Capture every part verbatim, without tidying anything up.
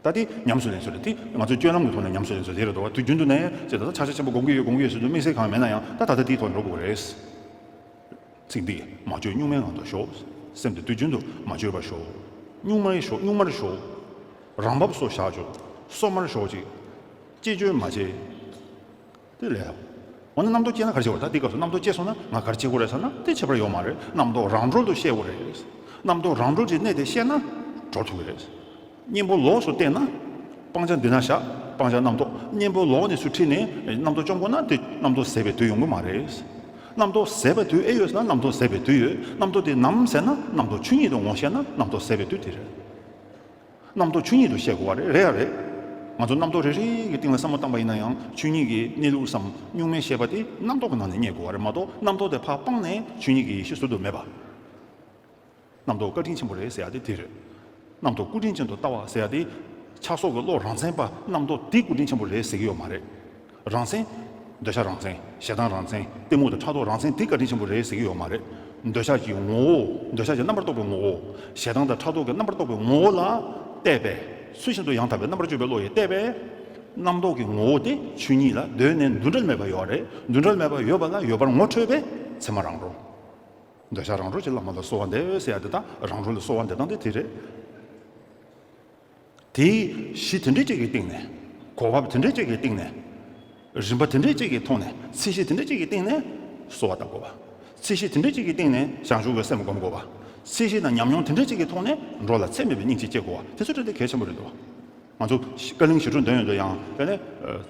ད་དེ་ཉམས་སུ་ལེན་ཚུལ་རེད། དེ་ང་ཚོའི་སྤྱོད་ལམ་གྱི་ཐོག་ནས་ཉམས་སུ་ལེན་ཚུལ་དེ་རེད་འདུག་བ། དུས་རྒྱུན་དུ་ནས་ཅེས་ད་ལྟ་ཕྱག་རྒྱ་ཆེན་པོ་སྒོམ་གྱི་ཡོད་སྒོམ་གྱི་ཡོད་ཟེར་དུས་དམིགས་བསལ་གང་མེད་ན་ཡང་ད་ད་ལྟ་དེའི་ཐོག་ནས་འགྲོ་དགོས་རེད། ཚིག་འདི་མ་བཅོས་གཉུག་མའི་ངང་དུ་ཞོག། སེམས་དེ་དུས་རྒྱུན་དུ་མ་བཅོས་པར་ཞོག། གཉུག་མའི་ཞོག། གཉུག་མར་ཞོག། རང་བབས་སུ་བཞག་ཆོག། སོ་མར་ཞོག་ཅིག། ཅི་བཅོས་མ་བྱེད། དེ་ལས། འོ་ན་རྣམ་རྟོག་སྐྱེས་ན་ག་རེ་བྱེད་དགོས་རེད། ད་དེའི་སྐབས་སུ་རྣམ་རྟོག་སྐྱེས་སོང་ན་ང་ག་རེ་བྱེད་དགོས་རེད་ཟེར་ན་དེ་བྱེད་པར་ཡོད་མ་རེད། རྣམ་རྟོག་རང་གྲོལ་དུ་ཤེས་དགོས་རེད། རྣམ་རྟོག་རང་གྲོལ་གྱི་གནད་དེ་ཤེས་ན་གྲོལ་ཐུབ་ཀྱི་རེད། གཉེན་པོ་ལོགས་སུ་བལྟས་ན་སྤང་བྱ་འདི་ན་བཞག། སྤང་བྱ་རྣམ་རྟོག། གཉེན་པོ་ལོགས་ནས་སུ་ཁྲིད་ནས་རྣམ་རྟོག་བཅོམ་དགོས་ན་དེ་རྣམ་རྟོག་ཟད་པའི་དུས་ཡོང་གི་མ་རེད། རྣམ་རྟོག་ཟད་པའི་དུས་ཨེ་ཡོད་ཟེར་ན་རྣམ་རྟོག་ཟད་པའི་དུས་ཡོད། རྣམ་རྟོག་དེ་ནམ་ཟད་ན་རྣམ་རྟོག་ཆོས་ཉིད་དུ་ངོ་ཤེས་ན་རྣམ་རྟོག་ཟད་པའི་དུས་དེ་རེད། རྣམ་རྟོག་ཆོས་ཉིད་དུ་ཤེས་དགོས་པ་རེད། རེད་ཡ་རེད། ང་ཚོ་རྣམ་རྟོག་རེ་རེ་གི་སྟེང་ལ་བསམ་བློ་བཏང་པ་ཡིན་ན་ཡང་ཆོས་ཉིད་ཀྱི་གནས་ལུགས་སམ་གཉུག་མའི་ཤེས་པ་དེ་རྣམ་རྟོག་གི་ནང་ནས་རྙེད་དགོས་པ་རེད་མ་གཏོགས་རྣམ་རྟོག་དེ་ཕར་སྤངས་ནས་ཆོས་ཉིད་ཀྱི་ཡེ་ཤེས་ཟུར་དུ་མེད་པ། རྣམ་རྟོག་བཀའ་དྲིན་ཆེན་པོ་རེད་ཟེར་ཡ་དེ་དེ་རེད། རྣམ་རྟོག་སྐུ་དྲིན་ཅན་དུ་ལྟ་བ་ཟེར་ཡ་དེ། ཆགས་སོགས་ཀྱི་བློ་རང་མཚན་པ་རྣམ་རྟོག་དེ་སྐུ་དྲིན་ཆེན་པོ་རེད་ཟེར་གྱི་ཡོད་མ་རེད། རང་མཚན། འདོད་ཆགས་རང་མཚན། ཞེ་སྡང་རང་མཚན། གཏི་མུག་དང་ཕྲག་དོག་རང་མཚན་དེ་བཀའ་དྲིན་ཆེན་པོ་རེད་ཟེར་གྱི་ཡོད་མ་རེད། འདོད་ཆགས་ཀྱི་ངོ་བོ། འདོད་ཆགས་ཀྱི་རྣམ་པར་རྟོག་པའི་ངོ་བོ། ཞེ་སྡང་དང་ཕྲག་དོག་གི་རྣམ་པར་རྟོག་པའི་ངོ་བོ་ལ་བལྟས་པས། ཚུལ་བཞིན་དུ་ཡང་དག་པའི་རྣམ་པར་དཔྱོད་པའི་བློ་ཡིས་བལྟས་པས། རྣམ་རྟོག་གི་ངོ་བོ་དེ་ཆོས་ཉིད་ལ་གདོད་ནས་འདུ་འབྲལ་མེད་པ་ཡོད་རེད། འདུ་འབྲལ་མེད་པ་ཡོད་པ་ལ་ཡོད་པར་ངོ་འཕྲོད་པས་ཚད་མ་རང་གྲོལ། འདོད་ཆགས་རང་གྲོལ་གྱི་ལམ་ལ་གསོལ་བ་འདེབས་ཟེར་ཡ་དེ་དག་རང་གྲོལ་ལ་གསོལ་བ་འདེབས་སྟངས་དེ་དེ་རེད། དེའི་གཞི་དེ་འདྲ་ཅིག་གི་སྟེང་ནས། གོ་བབ་དེ་འདྲ་ཅིག་གི་སྟེང་ནས། རིམ་པ་དེ་འདྲ་ཅིག་གི་ཐོག་ནས། ཚད་གཞི་དེ་འདྲ་ཅིག་གི་སྟེང་ནས་གསོལ་བ་བཏབ་དགོས་པ། ཚད་གཞི་དེ་འདྲ་ཅིག་གི་སྟེང་ནས་བྱང་ཆུབ་ཀྱི་སེམས་བསྒོམ་དགོས་པ། ཚད་གཞི་དང་ཉམས་མྱོང་དེ་འདྲ་ཅིག་གི་ཐོག་ནས་འགྲོ་ལ་ཚད་མེད་པའི་སྙིང་རྗེ་སྐྱེ་དགོས་པ་དེ་ཚོ་འདྲ་དེ་གལ་ཆེན་པོ་རེད་འདུག་ང་ཚོ་བཀའ་གླིང་ཞི་ཁྲོ་འདོན་ཡོང་དུས་ཡང་དེ་ནས་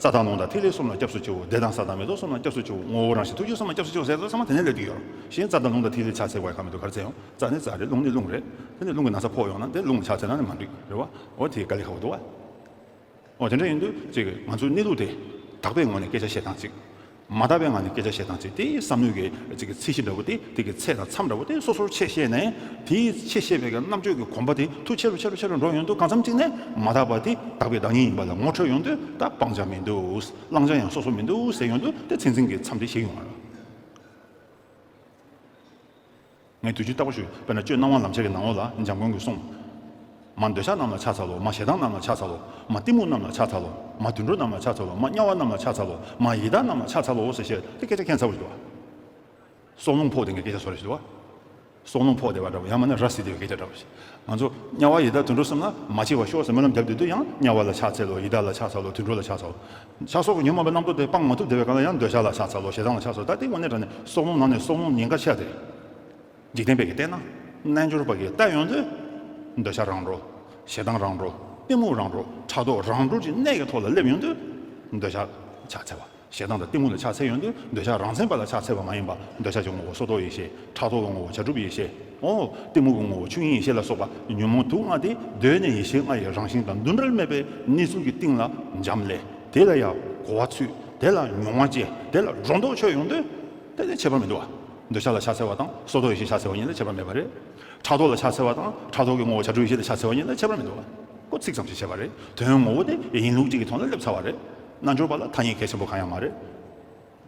རྩ་དང་ལུང་དང་ཐིག་ལེ་གསུམ་ལ་སྐྱབས་སུ་མཆིའོ། བདེ་དང་གསལ་དང་མེ་ཏོག་གསུམ་ལ་སྐྱབས་སུ་མཆིའོ། ངོ་བོ་རང་བཞིན་ཐུགས་རྗེ་གསུམ་ལ་སྐྱབས་སུ་མཆིའོ་ཟེར་ཚོ་ཚང་མ་དེ་ནས་སླེབས་ཀྱི་ཡོད་རེད། གཞན་རྩ་དང་ལུང་དང་ཐིག་ལེ་ཆ་ཚང་བ་གང་མི་འདུག་ག་རེ་ཟེར་ཡང་རྩ་ནི་རྩ་རེད། ལུང་ནི་ལུང་རེད། དེ་ནས་ལུང་གི་ན་ཚ་ཕོག་ཡོང་ན་དེ་ལུང་ཆ་ཚང་ན་ནི་མ་འགྲིག་རེད་བ། འོ་དེ་དཀའ་ལས་ཁག་པོ་འདུག་བ། འོ་དེ་འདྲ་ཡིན་དུས་ཅིག་ང་ཚོའི་གནས་ལུགས་དེ་དག་པའི་ངོས་ནས་སྐད་ཆ་བཤད་སྟངས་གཅིག་མ་དག་པའི་ངང་ནས་སྐད་ཆ་བཤད་སྟངས་གཅིག་དེའི་བསམ་བློའི་གི་ཅིག་གི་ཚད་གཞི་འདྲ་བོ་དེ་དེ་གི་ཚད་དང་མཚམས་འདྲ་བོ་དེ་སོ་སོར་ཕྱེ་ཤེས་ནས། དེའི་ཕྱེ་ཤེས་པའི་གི་རྣམ་དཔྱོད་ཀྱི་གོམས་པ་དེ་ཐུགས་ཆེ་རུ་ཆེ་རུ་ཆེ་རུ་འགྲོ་ཡོང་དུས་གང་འཚམ་གཅིག་ནས་མ་དག་པ་དེ་དག་པའི་བདག་ཉིད་ཡིན་པ་ལ་ངོ་འཕྲོད་ཡོང་དུས་ད་སྤང་བྱ་མི་འདུག་བླང་བྱ་ཡང་སོ་སོ་མི་འདུག་ཟེར་ཡོང་དུས་དེ་མཚན་འཛིན་གྱི་མཚམས་དེ་ཞིག་ཡོང་བ་རེད། ངས་དུས་རྒྱུན་རྟག་པར་ཞུ། དཔེར་ན་སྤྱོད་རྣམ་དབང་ལམ་ཁྱེར་གྱི་ནང་ལོགས་ལ་འཇམ་མགོན་གྱིས་གསུངས། མ་འདོད་ཆགས་རྣམས་ལ་ཕྱག་འཚལ་ལོ། མ་ཞེ་སྡང་རྣམས་ལ་ཕྱག་འཚལ་ལོ། མ་གཏི་མུག་རྣམས་ལ་ཕྱག་འཚལ་ལོ། མ་དུད་འགྲོ་རྣམས་ལ་ཕྱག་འཚལ་ལོ། མ་དམྱལ་བ་རྣམས་ལ་ཕྱག་འཚལ་ལོ། མ་ཡི་དྭགས་རྣམས་ལ་ཕྱག་འཚལ་ལོ་ཟེར་བཤད་དེ་སྐད་ཆ་ཁྱད་མཚར་པོ་ཞིག་འདུག་བ། སྲོག་རླུང་ཕོག་དེ་ངས་སྐད་ཆ་བཟོ་རེ་ཞིག་འདུག་བ། སྲོག་རླུང་ཕོག་བསྡད་པ་འདྲ་བོ་ཡང་མིན་ན་ར་བཟི་བསྡད་པའི་སྐད་ཆ་འདྲ་བོ་ཞིག་ང་ཚོ་དམྱལ་བ་ཡི་དྭགས་དུད་འགྲོ་གསུམ་ལ་མ་སྐྱེ་བར་ཤོག་ཟེར་སྨོན་ལམ་བརྒྱབ་བསྡད་དུས་ཡང་དམྱལ་བ་ལ་ཕྱག་འཚལ་ལོ། ཡི་དྭགས་ལ་ཕྱག་འཚལ་ལོ། དུད་འགྲོ་ལ་ཕྱག་འཚལ་ལོ། ཆགས་སོགས་ཀྱི་ཉོན་མོངས་པའི་རྣམ་རྟོག་དེ་སྤང་མ་ཐུབ་བསྡད་པའི་སྒང་ལ་ཡང་འདོད་ཆགས་ལ་ཕྱག་འཚལ་ལོ། ཞེ་སྡང་ལ་ཕྱག་འཚལ་ལོ། ད་དེ་དངོས་གནས་དྲང་གནས་སྲོག་རླུང་ནང་ནས་སྲོག་རླུང་ཉེན་ཁ་ཆེ་བ་དེ། འཇིག་རྟེན་པའི་གི་བལྟས་ན། རྣལ་འབྱོར་པ་གི་ལྟ་ཡོང་དུས། འདོད་ཆགས་རང་གྲོལ། ཞེ་སྡང་རང་གྲོལ། གཏི་མུག་རང་གྲོལ། ཕྲག་དོག་རང་གྲོལ་གྱི་གནས་ཀྱི་ཐོག་ལ་སླེབས་ཡོང་དུས། འདོད་ཆགས་ཕྱག་འཚལ་བ། ཞེ་སྡང་དང་གཏི་མུག་ལ་ཕྱག་འཚལ་ཡོང་དུས་འདོད་ཆགས་རང་མཚན་པ་ལ་ཕྱག་འཚལ་བ་མ་ཡིན་པ་འདོད་ཆགས་ཀྱི་ངོ་བོ་སོར་རྟོག་ཡེ་ཤེས། ཕྲག་དོག་གི་ངོ་བོ་བྱ་གྲུབ་ཡེ་ཤེས། འོ། གཏི་མུག་གི་ངོ་བོ་ཆོས་དབྱིངས་ཡེ་ཤེས་ལ་སོགས་པ་ཉོན་མོངས་དུག་ལྔ་དེ་གདོད་ནས་ཡེ་ཤེས་ལྔ་ཡི་རང་བཞིན་དང་འདུ་འབྲལ་མེད་པའི་གནས་ཚུལ་གྱི་སྟེང་ལ་འབྱམས་ལས། དེ་ལ་ཡང་གོ་བ་ཚུད། དེ་ལ་མྱོང་བ་སྐྱེ། དེ་ལ་སྒྲོ་འདོགས་ཆོད་ཡོང་དུས། དེ་ལས་ཁྱད་པར་མི་འདུག་བ། འདོད་ཆགས་ལ་ཕྱག་འཚལ་བ་དང་སོར་རྟོག་ཡེ་ཤེས་ཕྱག་འཚལ་བ་གཉིས་ལ་ཁྱད་པར་མེད་པ་རེད། ཕྲག་དོག་ལ་ཕྱག་འཚལ་བ་དང་ཕྲག་དོག་གི་ངོ་བོ་བྱ་གྲུབ་ཡེ་ཤེས་ལ་ཕྱག་འཚལ་བ་གཉིས་ལ་ཁྱད་པར་མི་འདུག་བ། ཁོ་ཚིག་ཙམ་ཞིག་བྱས་པ་རེད། དོན་ངོ་བོ་དེ་ཡིན་ལུགས་གཅིག་གི་ཐོག་ལ་སླེབས་ཚར་བ་རེད། རྣལ་འབྱོར་པ་ལ་ཐ་སྙད་གལ་ཆེན་པོ་གང་ཡང་མ་རེད།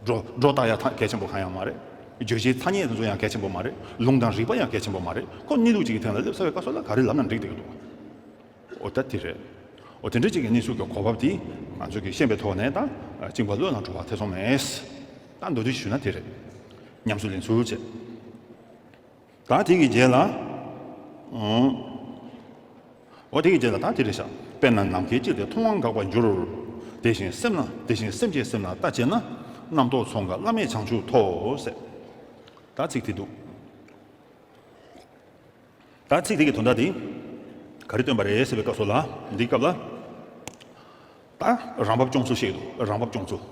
སྒྲོ་སྒྲོ་བཏགས་ཡ་ཐ་གལ་ཆེན་པོ་གང་ཡང་མ་རེད། རྗོད་བྱེད་ཐ་སྙད་དེ་ཚོ་ཡང་གལ་ཆེན་པོ་མ་རེད། ལུང་དང་རིགས་པ་ཡང་གལ་ཆེན་པོ་མ་རེད། ཁོ་གནས་ལུགས་གཅིག་གི་སྟེང་ལ་སླེབས་ཚར་བའི་སྐབས་སུ་ལ་ག་རེ་ལབ་ན་འགྲིག་བསྡད་ཀྱི་འདུག་འོ་ད་དེ་རེད། འོ་དེ་འདྲ་གཅིག་གི་གནས་ཚུལ་གྱི་གོ་བབ་དེ་ང་ཚོ་གིས་ཤེས་པའི་ཐོག་ནས་ད་བཅིངས་པ་བློ་ལ་འགྲོ་བ་ཐེ་ཚོམ་མེད། ད་མདོར་བསྡུས་ཞུས་ན་དེ་རེད། ཉམས་སུ་ལེན་ཚུལ་བྱས། ད་དེ་གི་རྗེས་ལ། ཨང་། འོ་དེ་གི་རྗེས་ལ་ད་དེ་རེད་ཤག་དཔེར་ན་ནམ་མཁའི་དཀྱིལ་དེ་མཐོང་བ་འགག་པར་འགྱུར། དེ་བཞིན་སེམས་ལ་དེ་བཞིན་སེམས་ཀྱི་སེམས་ལ་ལྟ་བྱས་ན། རྣམ་རྟོག་ཚོགས་འགག་བླ་མེད་བྱང་ཆུབ་ཐོབ་ཟེར། ད་ཚིག་དེ་འདུག་ད་ཚིག་དེ་གི་དོན་དག་དེ་ག་རེ་སྟོན་པ་རེད་ཟེར་བའི་སྐབས་སུ་ལ། འདིའི་སྐབས་ལ་ད་རང་བབས་སྐྱོང་ཚུལ་བཤད་འདུག་རང་བབས་སྐྱོང་ཚུལ།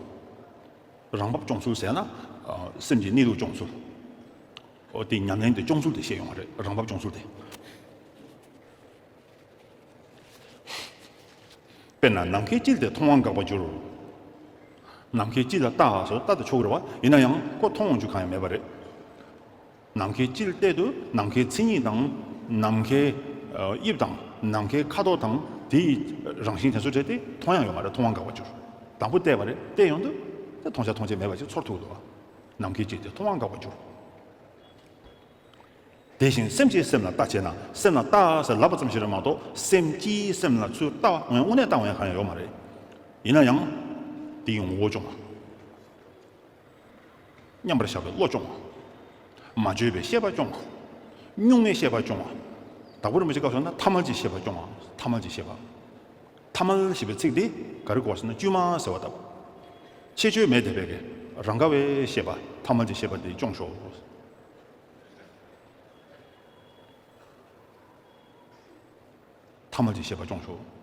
རང་བབས་སྐྱོང་ཚུལ་ཟེར་ན། ཨ། སེམས་ཀྱི་གནས་ལུགས་སྐྱོང་ཚུལ། འོ་དེ་ཉམས་ལེན་དེ་སྐྱོང་ཚུལ་དེ་བཤད་ཡོང་བ་རེད། རང་བབས་སྐྱོང་ཚུལ་དེ། དཔེར་ན་ནམ་མཁའི་དཀྱིལ་དེ་མཐོང་བ་འགག་པར་འགྱུར། ནམ་མཁའི་དཀྱིལ་ལ་ལྟ་ཟེར་ལྟ་དུ་ཆོག་གི་རེད་བ། ཡིན་ན་ཡང་ཁོ་མཐོང་འོང་རྒྱུ་གང་ཡང་མེད་པ་རེད། ནམ་མཁའི་དཀྱིལ་གཏད་དུས་ནམ་མཁའི་མཚན་ཉིད་དང་། ནམ་མཁའི་དབྱིབས་དང་། ནམ་མཁའི་ཁ་དོག་དང་དེའི་རང་བཞིན་དེ་ཚོ་བྲལ་ཏེ་མཐོང་ཡང་ཡོད་མ་རེད། མཐོང་བ་འགག་པར་འགྱུར། དང་པོ་གཏད་པ་རེད། གཏད་ཡོང་དུས་དེ་མཐོང་བྱ་མཐོང་བྱེད་མེད་པ་ཞིག་ཚོར་ཐུབ་འདུག་བ། ནམ་མཁའི་དཀྱིལ་དེ་མཐོང་བ་འགག་པར་འགྱུར། དེ་བཞིན་སེམས་ཀྱིས་སེམས་ལ་ལྟ་བྱས་ན། སེམས་ལ་ལྟ་ཟེར་ལབ་པ་ཙམ་ཞིག་རེད་མ་གཏོགས། སེམས་ཀྱིས་སེམས་ལ་ཚུར་ལྟ་བ་དངོས་གནས་ལྟ་བ་ཡང་གང་ཡང་ཡོད་མ་རེད། ཡིན་ན་ཡང་། དེ་ཡི་ངོ་བོ་སྐྱོང་བ། མཉམ་པར་བཞག་པའི་བློ་སྐྱོང་བ། མ་བཅོས་པའི་ཤེས་པ་སྐྱོང་བ། གཉུག་མའི་ཤེས་པ་སྐྱོང་བ། དྭགས་པོ་རིན་པོ་ཆེ་སྐབས་སུ་ན་ཐ་མལ་གྱི་ཤེས་པ་སྐྱོང་བ། ཐ་མལ་གྱི་ཤེས་པ། ཐ་མལ་ཞེས་པའི་ཚིག་འདི་ག་རེ་གོ་བ་ཟེར་ན། བཅོས་མ་ཟེར་བ་ལྟ་བུ། ཁྱད་ཆོས་མེད་དེ་བས་ཀྱི་རང་ག་བའི་ཤེས་པ། ཐ་མལ་གྱི་ཤེས་པ་འདི་སྐྱོང་ཤོག། ཐ་མལ་གྱི་ཤེས་པ་སྐྱོང་ཤོག།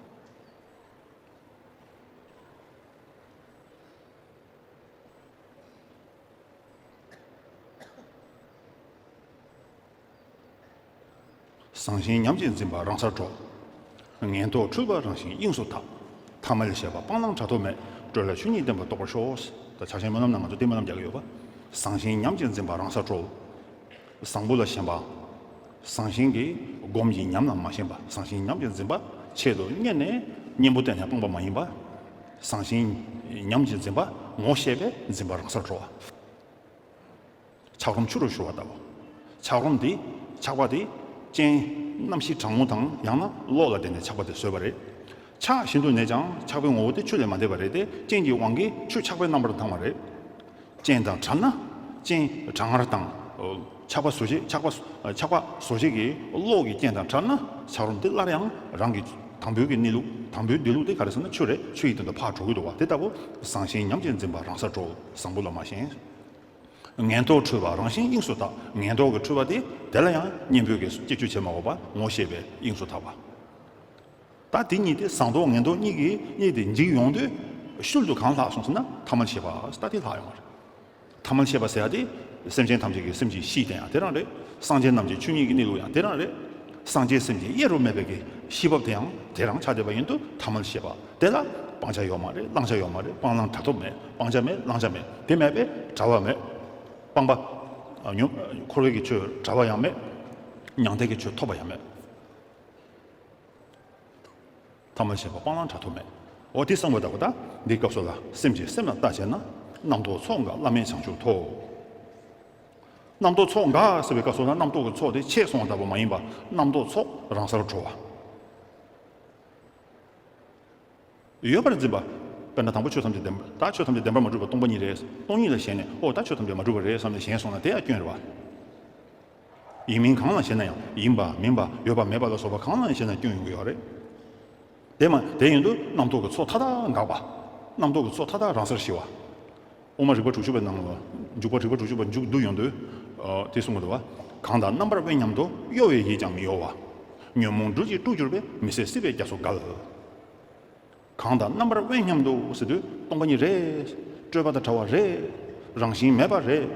བཟང་ཞན་ཉམས་ཀྱིས་འཛིན་པ་རང་སར་གྲོལ། ངན་རྟོག་འཁྲུལ་པ་རང་བཞིན་དབྱིངས་སུ་དག། ཐ་མལ་ཤེས་པ་སྤང་བླང་བྲལ་ཐོབ་མེད། གྲོལ་ལ་ཆོས་ཉིད་བདེན་པར་རྟོགས་པར་ཤོག། ད་ཕྱག་ཆེན་སྨོན་ལམ་ནང་ང་ཚོ་དེ་སྨོན་ལམ་རྒྱག་གི་ཡོད་པ། བཟང་ཞན་ཉམས་ཀྱིས་འཛིན་པ་རང་སར་གྲོལ། བཟང་པོ་ལ་ཞེན་པ། བཟང་ཞན་གྱི་སྒོམ་གྱི་ཉམས་ལ་མ་ཞེན་པ། བཟང་ཞན་ཉམས་ཀྱིས་འཛིན་པ། ཆེད་དུ་གཉེར་ནས་གཉེན་པོ་བསྟེན་ནས་སྤངས་པ་མ་ཡིན་པ། བཟང་ཞན་ཉམས་ཀྱིས་འཛིན་པ། ངོ་ཤེས་པས་འཛིན་པ་རང་སར་གྲོལ་བ། ཆགས་རློམ་ཆུ་རུ་བཞུར་བ་ལྟ་བུ། ཆགས་རློམ་འདི། ཆགས་པ་འདི། རྐྱེན། རྣམ་ཤེས་གྲང་མོ་དང་ཡང་ན་གློག་ལ་བརྟེན་ནས་ཆགས་པ་དེ་བཟོས་པ་རེད། ཆགས་བཞིན་དུ་གནས་ཀྱང་ཆགས་པའི་ངོ་བོ་དེ་ཆུ་ལས་མ་འདས་པ་རེད་དེ། རྐྱེན་གྱི་དབང་གིས་ཆུ་ཆགས་པའི་རྣམ་པར་ལྡང་བ་རེད། རྐྱེན་དང་བྲལ་ན། རྐྱེན་གྲང་ངར་དང་། ཆགས་པ་བཟོ་བྱེད། ཆགས་པ། ཆགས་པ་བཟོ་བྱེད་ཀྱི་གློག་གི་རྐྱེན་དང་བྲལ་ན། ཆགས་རློམ་དེ་སླར་ཡང་རང་གི་དང་པོའི་གི་གནས་ལུགས། དང་པོའི་འདུས་ལུགས་དེ་ག་རེ་ཟེར་ན་ཆུ་རེད། ཆུ་ཡི་དོན་དུ་ཕར་འགྲོ་གི་འདུག་བ། དེ་ལྟ་བུ་བཟང་ཞན་ཉམས་ཀྱིས་འཛིན་པ་རང་སར་གྲོལ། བཟང་པོ་ལ་མ་ཞེན། ངན་རྟོག་འཁྲུལ་པ་རང་བཞིན་དབྱིངས་སུ་དག། ངན་རྟོག་གི་འཁྲུལ་པ་དེ་དེ་ལ་ཡང་གཉེན་པོའི་གི་སྐྱེ་བཅུ་བྱེད་མ་དགོས་པ་ངོ་ཤེས་པའི་དབྱིངས་སུ་དག་པ། ད་དེ་གཉིས་དེ་བཟང་རྟོག་ངན་རྟོག་གཉིས་ཀྱི་གཉིས་དེ་འཇིག་ཡོང་དུས་ཤུལ་དུ་གང་ལྷག་སོང་ཟེར་ན་ཐ་མལ་ཤེས་པ་ད་དེ་ལྷག་ཡོང་བ་རེད། ཐ་མལ་ཤེས་པ་ཟེར་ཡ་དེ་སེམས་ཅན་ཐམས་ཅད་ཀྱི་སེམས་ཀྱི་གཤིས་དེ་ཡང་དེ་རང་རེད། སངས་རྒྱས་རྣམས་ཀྱི་ཆོས་ཉིད་ཀྱི་གནས་ལུགས་ཡང་དེ་རང་རེད། སངས་རྒྱས་སེམས་ཀྱི་དབྱེར་རུ་མེད་པའི་གི་ཤེས་བབ་དེ་ཡང་དེ་རང་ཆགས་བསྡད་པ་ཡིན་དུས་ཐ་མལ་ཤེས་པ་དེ་ལ་སྤང་བྱ་ཡོད་མ་རེད། བླང་བྱ་ཡོད་མ་རེད། སྤང་བླང་བྲལ་ཐབས་མེད། སྤང་བྱ་མེད། བླང་བྱ་མེད། དེ་མེད་པས་བྲལ་བ་མེད། སྤངས་པ། ཨ། ཉོན། འཁོར་བའི་གི་ཆོས་བྲལ་བ་ཡང་མེད། མྱང་འདས་ཀྱི་ཆོས་ཐོབ་པ་ཡང་མེད། ཐ་མལ་ཤེས་པ་སྤང་བླང་བྲལ་ཐབས་མེད། འོ་དེ་གསུངས་པ་ལྟ་བུ་ད་འདིའི་སྐབས་སུ་ལ་སེམས་ཀྱིས་སེམས་ལ་ལྟ་བྱས་ན། རྣམ་རྟོག་ཚོགས་འགག་བླ་མེད་བྱང་ཆུབ་ཐོབ། རྣམ་རྟོག་ཚོགས་འགག་ཟེར་བའི་སྐབས་སུ་ལ་རྣམ་རྟོག་གི་ཚོགས་དེ་ཆད་སོང་བ་ལྟ་བུ་མ་ཡིན་པ། རྣམ་རྟོག་ཚོགས་རང་སར་གྲོལ་བ། ཡོད་པར་འཛིན་པ། དཔེར་ན་དང་པོ་ཆོས་ཐམས་ཅད་བདེན་པ། ད་ཆོས་ཐམས་ཅད་བདེན་པར་མ་གྲུབ་པ་སྟོང་པ་ཉིད་རེད། སྟོང་ཉིད་ལ་ཞེན་ནས། ཨོ་ད་ཆོས་ཐམས་ཅད་མ་གྲུབ་པ་རེད་བསམ་ནས་ཞེན་སོང་ན་དེ་ཡང་སྐྱོན་རེད་བ། ཡིན་མིན་གང་ལ་ཞེན་ན་ཡང་། ཡིན་པ་མིན་པ་ཡོད་པ་མེད་པ་ལ་སོགས་པ་གང་ལ་ཞེན་ན་སྐྱོན་ཡོང་གི་ཡོད་རེད། དེ་མ་དེ་ཡིན་དུས་རྣམ་རྟོག་གི་ཚོགས་མཐའ་དག་འགག་པ། རྣམ་རྟོག་གི་ཚོགས་མཐའ་དག་རང་སར་ཞི་བ། དབུ་མ་རིགས་པ་དྲུག་ཅུ་པའི་ནང་ལ། འཇུག་པ་རིགས་པ་དྲུག་ཅུ་པ་མཇུག་བསྡུ་ཡོང་དུས། ཨ། དེ་གསུངས་པ་འདུག་བ། གང་དག་རྣམ་པར་དབེན་སྙམ་དུ། གཡོ་བའི་ཡིད་ཀྱང་མི་གཡོ་བ། ཉོན་མོངས་སྦྲུལ་གྱིས་དཀྲུགས་གྱུར་པའི། མི་སྲིད་སྲིད་པའི་རྒྱ་མཚོ་བརྒལ། གང་དག་རྣམ་པར་དབེན་སྙམ་དུ་ཟེར་དུས་སྟོང་པ་ཉིད་རེད། སྤྲོས་པ་དང་བྲལ་བ་རེད། རང་བཞིན་མེད་པ་རེད།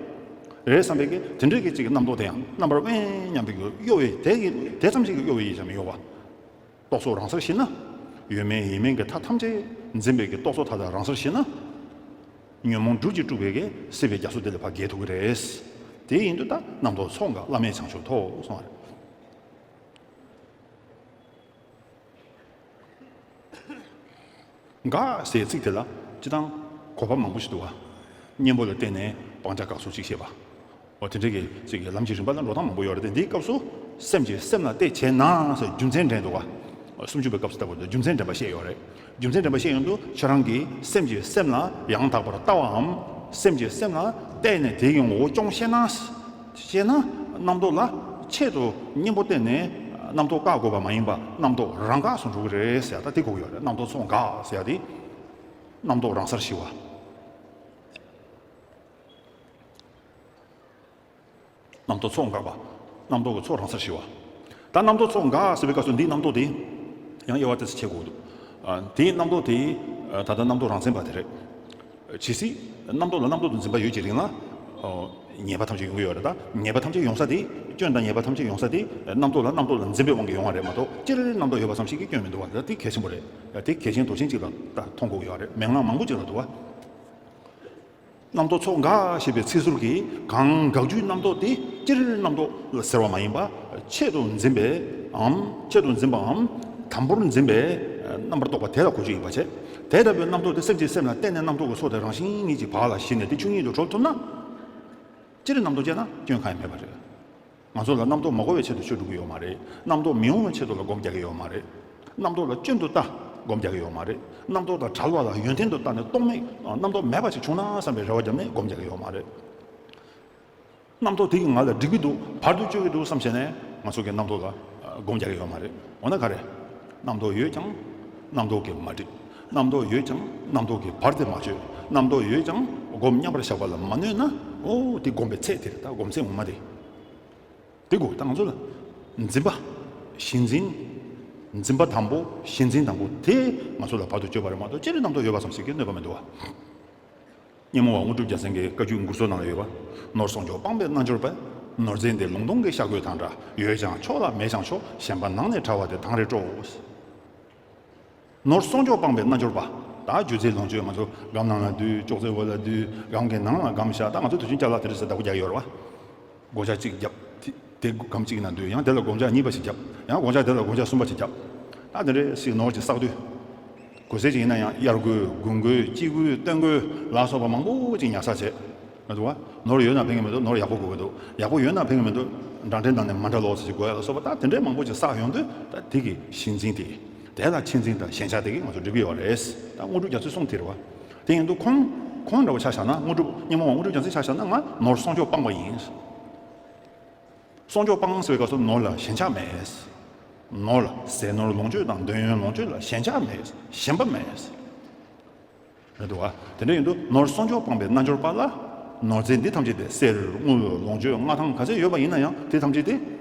རེད་བསམ་པའི་གི་དེ་འདྲའི་གི་ཅིག་གི་རྣམ་རྟོག་དེ་ཡང་རྣམ་པར་དབེན་སྙམ་པའི་གི་གཡོ་བའི་དེ་གི་དེ་ཙམ་ཞིག་གི་གཡོ་བའི་ཡིད་ཀྱང་མི་གཡོ་བ། རྟོག་ཚོགས་རང་སར་ཞི་ན། ཡོད་མིན་ཡིན་མིན་གྱི་མཐའ་ཐམས་ཅད་འཛིན་པའི་གི་རྟོག་ཚོགས་མཐའ་དག་རང་སར་ཞི་ན། ཉོན་མོངས་སྦྲུལ་གྱིས་དཀྲུགས་པའི་གི་སྲིད་པའི་རྒྱ་མཚོ་དེ་ལས་ཕར་བརྒལ་ཐུབ་ཀྱི་རེད། དེ་ཡིན་དུས་ད་རྣམ་རྟོག་ཚོགས་འགག་བླ་མེད་བྱང་ཆུབ་ཐོབ་གསུངས་པ་རེད། འགག་ཟེར་ཚིག་དེ་ལ་སྤྱིར་བཏང་གོ་བ་མང་པོ་ཞིག་འདུག་བ། གཉེན་པོ་ལ་བརྟེན་ནས་སྤང་བྱ་འགག་སོགས་ཅིག་བཤད་པ། འོ་དེ་འདྲའི་གི་ཅིག་གི་ལམ་གྱི་རིམ་པ་ལ་འགྲོ་སྟངས་མང་པོ་ཡོད་རེད་དེ། འདིའི་སྐབས་སུ་སེམས་ཀྱིས་སེམས་ལ་བལྟས་བྱས་ན་ཟེར་རྒྱུ་མཚན་འདྲེན་འདུག་བ། སུམ་ཅུ་པའི་སྐབས་སུ་ལྟ་བུ་རྒྱུ་མཚན་འདྲེན་པ་བཤད་ཡོད་རེད། རྒྱུ་མཚན་འདྲེན་པ་བཤད་ཡོང་དུས་ཁྱེད་རང་གིས་སེམས་ཀྱིས་སེམས་ལ་ཡང་དག་པར་ལྟ་བའམ། སེམས་ཀྱིས་སེམས་ལ་བལྟས་ནས་དེ་ཡི་ངོ་བོ་སྐྱོང་ཤེས་ན། ཤེས་ན། རྣམ་རྟོག་ལ་ཆེད་དུ་གཉེན་པོ་བསྟེན་ནས་རྣམ་རྟོག་བཀག་དགོས་པ་མ་ཡིན་པ། རྣམ་རྟོག་རང་འགག་སོང་འགྲོ་གི་རེད་ཟེར་ཡ་ད་དེ་གོ་གི་ཡོད་རེད། རྣམ་རྟོག་ཚོགས་འགག་ཟེར་ཡ་དེ། རྣམ་རྟོག་རང་སར་ཞི་བ། རྣམ་རྟོག་ཚོགས་འགག་པ། རྣམ་རྟོག་གི་ཚོགས་རང་སར་ཞི་བ། ད་རྣམ་རྟོག་ཚོགས་འགག་ཟེར་བའི་སྐབས་སུ་འདིའི་རྣམ་རྟོག་དེ་ཡང་དབྱེ་བ་ཏོག་ཙམ་ཕྱེ་དགོས་འདུག་ཨ། དེའི་རྣམ་རྟོག་དེ། ཨ། ད་ལྟ་རྣམ་རྟོག་རང་མཚན་པ་དེ་རེད། ཇི་སྲིད་རྣམ་རྟོག་ལ་རྣམ་རྟོག་ཏུ་འཛིན་པ་ཡོད་ཀྱི་རིང་ལ། ཨོ། ཉེས་པ་ཐམས་ཅད་ཡོང་གི་ཡོད་རེད། ད་ཉེས་པ་ཐམས་ཅད་ཡོང་ས་དེ། སྐྱོན་དང་ཉེས་པ་ཐམས་ཅད་ཡོང་ས་དེ་རྣམ་རྟོག་ལ་རྣམ་རྟོག་ལ་འཛིན་པའི་དབང་གིས་ཡོང་བ་རེད་མ་གཏོགས། སྤྱིར་རྣམ་རྟོག་ཡོད་པ་ཙམ་ཞིག་གིས་སྐྱོན་མི་འདུག་བ། ད་དེ་གལ་ཆེན་པོ་རེད། དེ་གལ་ཆེན་དོན་ཆེན་ཅིག་ལ་ད་མཐོང་དགོས་ཀྱི་ཡོད་རེད། མན་ངག་མང་པོ་ཅིག་ལ་འདུག་བ། རྣམ་རྟོག་ཚོགས་འགག་ཞེས་པའི་ཚིག་ཟུར་གྱིས་གང་འགག་རྒྱུའི་རྣམ་རྟོག་དེ་སྤྱིར་རྣམ་རྟོག་ལ་ཟེར་བ་མ་ཡིན་པ། ཆེད་དུ་འཛིན་པའམ། ཆེད་དུ་འཛིན་པའམ། དམ་པོར་འཛིན་པའི་རྣམ་པར་རྟོག་པ་དེ་ལ་གོ་རྒྱུ་ཡིན་པ་བྱས། དེ་ལྟ་བུའི་རྣམ་རྟོག་དེ་སེམས་ཀྱིས་སེམས་ལ་བརྟེན་ནས་རྣམ་རྟོག་གི་ཚོགས་དེ་རང་བཞིན་ཉིད་ཀྱིས་བག་ལ་ཞིན་ནས་དེ་ཆོས་ཉིད་དུ་གྲོལ་ཐུབ་ན། སྤྱིར་རྣམ་རྟོག་ཅེ་ན་སྐྱོན་གང་ཡང་མེད་པ་རེད། ང་ཚོ་ལ་རྣམ་རྟོག་མ་གོ་བའི་ཆེད་དུ་ཆོས་སྒྲུབ་ཀྱི་ཡོད་མ་རེད། རྣམ་རྟོག་མི་འོང་བའི་ཆེད་དུ་ལ་སྒོམ་རྒྱག་གི་ཡོད་མ་རེད། རྣམ་རྟོག་ལ་སྐྱོན་དུ་ལྟ། སྒོམ་རྒྱག་གི་ཡོད་མ་རེད། རྣམ་རྟོག་དང་བྲལ་བ་ལ་ཡོན་ཏན་དུ་ལྟ་ནས་རྟོག་མེད། རྣམ་རྟོག་མེད་པ་ཞིག་བྱུང་ན་བསམ་པའི་རེ་བ་བརྒྱབ་ནས་སྒོམ་རྒྱག་གི་ཡོད་མ་རེད། རྣམ་རྟོག་དེ་གིས་ང་ལ་འགྲིག་གི་འདུག་བར་དུ་གཅོད་ཀྱི་འདུག་བསམ་བྱས་ནས་ང་ཚོ་གི་རྣམ་རྟོག་ལ་སྒོམ་རྒྱག་གི་ཡོད་མ་རེད། འོ་ན་ག་རེ། རྣམ་རྟོག་ཡོད་ཀྱང་རྣམ་རྟོག་གིས་མ་འགྲིག་རྣམ་རྟོག་ཡོད་ཀྱང་རྣམ་རྟོག་གིས་བར་དེ་མ་ཆོད། རྣམ་རྟོག་ཡོད་ཀྱང་སྒོམ་མཉམ་པར་བཞག་པ་ལ་མ་གནོད་ན། འོ་དེ་སྒོམ་པའི་ཚད་དེ་རེད། ད་སྒོམ་ཚད་ངོ་མ་དེ། དེ་དགོས། ད་ང་ཚོ་ལ་འཛིན་པ། གཞི་འཛིན། འཛིན་པ་དང་པོ། གཞི་འཛིན་དང་པོ་དེ་ང་ཚོ་ལ་བར་དུ་གཅོད་པ་རེད་མ་གཏོགས་སྤྱིར་རྣམ་རྟོག་ཡོད་པ་ཙམ་ཞིག་གིས་གནོད་པ་མི་འདུག་བ། སྙེ་མོ་བ་དངོས་གྲུབ་རྒྱལ་མཚན་གྱི་བཀའ་བརྒྱུད་མགུར་མཚོ་ནང་ལ་ཡོད་པ། ནོར་སྲུང་སྐྱོབ་སྤངས་པས་རྣལ་འབྱོར་པ། ནོར་འཛིན་དེ་ལུང་སྟོང་གི་ཤ་རྒོད་དང་འདྲ། ཡོད་ཀྱང་ཆོག་ལ་མེད་ཀྱང་ཆོག་གཞན་པ་ནང་ནས་བྲལ་བ་དེ་དང་རེ་སྤྲོ། ནོར་སྲུང་སྐྱོབ་སྤངས་པའི་རྣལ་འབྱོར་པ། ད་སྒྱུ་རྩལ་ལོངས་སྤྱོད་ང་ཚོ་སྒམ་ནང་ལ་འདུས། ཅོག་ཙེ་འོག་ལ་འདུས། སྒམ་གྱི་ནང་ལ་སྒམ་བཞག་ད་ང་ཚོ་དུས་རྒྱུན་ཅ་ལག་དེ་འདྲ་ཟེར་བདག་པོ་རྒྱག་ཡོད་རེད་བ། སྒོ་ལྕགས་གཅིག་བརྒྱབ། དེ་དེ་སྒམ་གཅིག་ནང་འདུས། ཡང་དེ་ལ་སྒོ་ལྕགས་གཉིས་པ་ཞིག་བརྒྱབ། ཡང་སྒོ་ལྕགས་དེ་ལ་སྒོ་ལྕགས་གསུམ་པ་ཞིག་བརྒྱབ། ད་དེ་འདྲའི་ཞིག་ནོར་གྱི་བསགས་དུས། གོས་ཟས་ཅིག་ཡིན་ན་ཡང་གཡར་གོས། དགུན་གོས། དཔྱིད་གོས། སྟོན་གོས་ལ་སོགས་པ་མང་པོ་ཅིག་ཉར་ཚགས་བྱས། མ་འདུག་བ། ནོར་ཡོད་ན་ཕན་གྱི་མི་འདུག་ནོར་ཡག་པོ་དགོས་ཀྱི་འདུག་ཡག་པོ་ཡོད་ན་ཕན་གྱི་མི་འདུག་འདྲ་འདྲའི་ནང་ནས་མ་འདྲ་ལོག་ཙམ་ཞིག་དགོས་ཡ་ལ་སོགས་པ། ད་དེ་འདྲའི་མང་པོ་ཅིག་བསགས་ཡོང་དུས་ད་དེ་གི་གཞི་འཛིན་དེ། དེ་ལ་ཆེད་འཛིན་དང་ཞེན་ཆགས་དེ་གིས་ང་ཚོ་སྒྲིབ་ཀྱི་ཡོད་རེད། ད་དངོས་གྲུབ་རྒྱ་མཚོས་གསུངས་དེ་རེད་བ། དེ་ཡིན་དུས་ཁོང་ཁོང་འདྲ་བོ་ཆ་བཞག་ན། དངོས་གྲུབ་སྙེ་མོ་བ་དངོས་གྲུབ་རྒྱ་མཚོས་ཆ་བཞག་ན་ང་ནོར་སྲུང་སྐྱོབ་སྤངས་པ་ཡིན། སྲུང་སྐྱོབ་སྤངས་ཟེར་བའི་སྐབས་སུ་ནོར་ལ་ཞེན་ཆགས་མེད། ནོར་ལ་ཟས་ནོར་ལོངས་སྤྱོད་དང་འདོད་ཡོན་ལོངས་སྤྱོད་ལ་ཞེན་ཆགས་མེད། ཞེན་པ་མེད། རེད་འདུག་བ། དེ་འདྲ་ཡིན་དུས་ནོར་སྲུང་སྐྱོབ་སྤངས་པའི་རྣལ་འབྱོར་པ་ལ། ནོར་རྫས་འདི་ཐམས་ཅད་དེ་གསེར་དངུལ་ལོངས་སྤྱོད་མངའ་ཐང་ག་ཚད་ཡོད་པ་ཡིན་ན་ཡང་དེ་ཐམས་ཅད་དེ་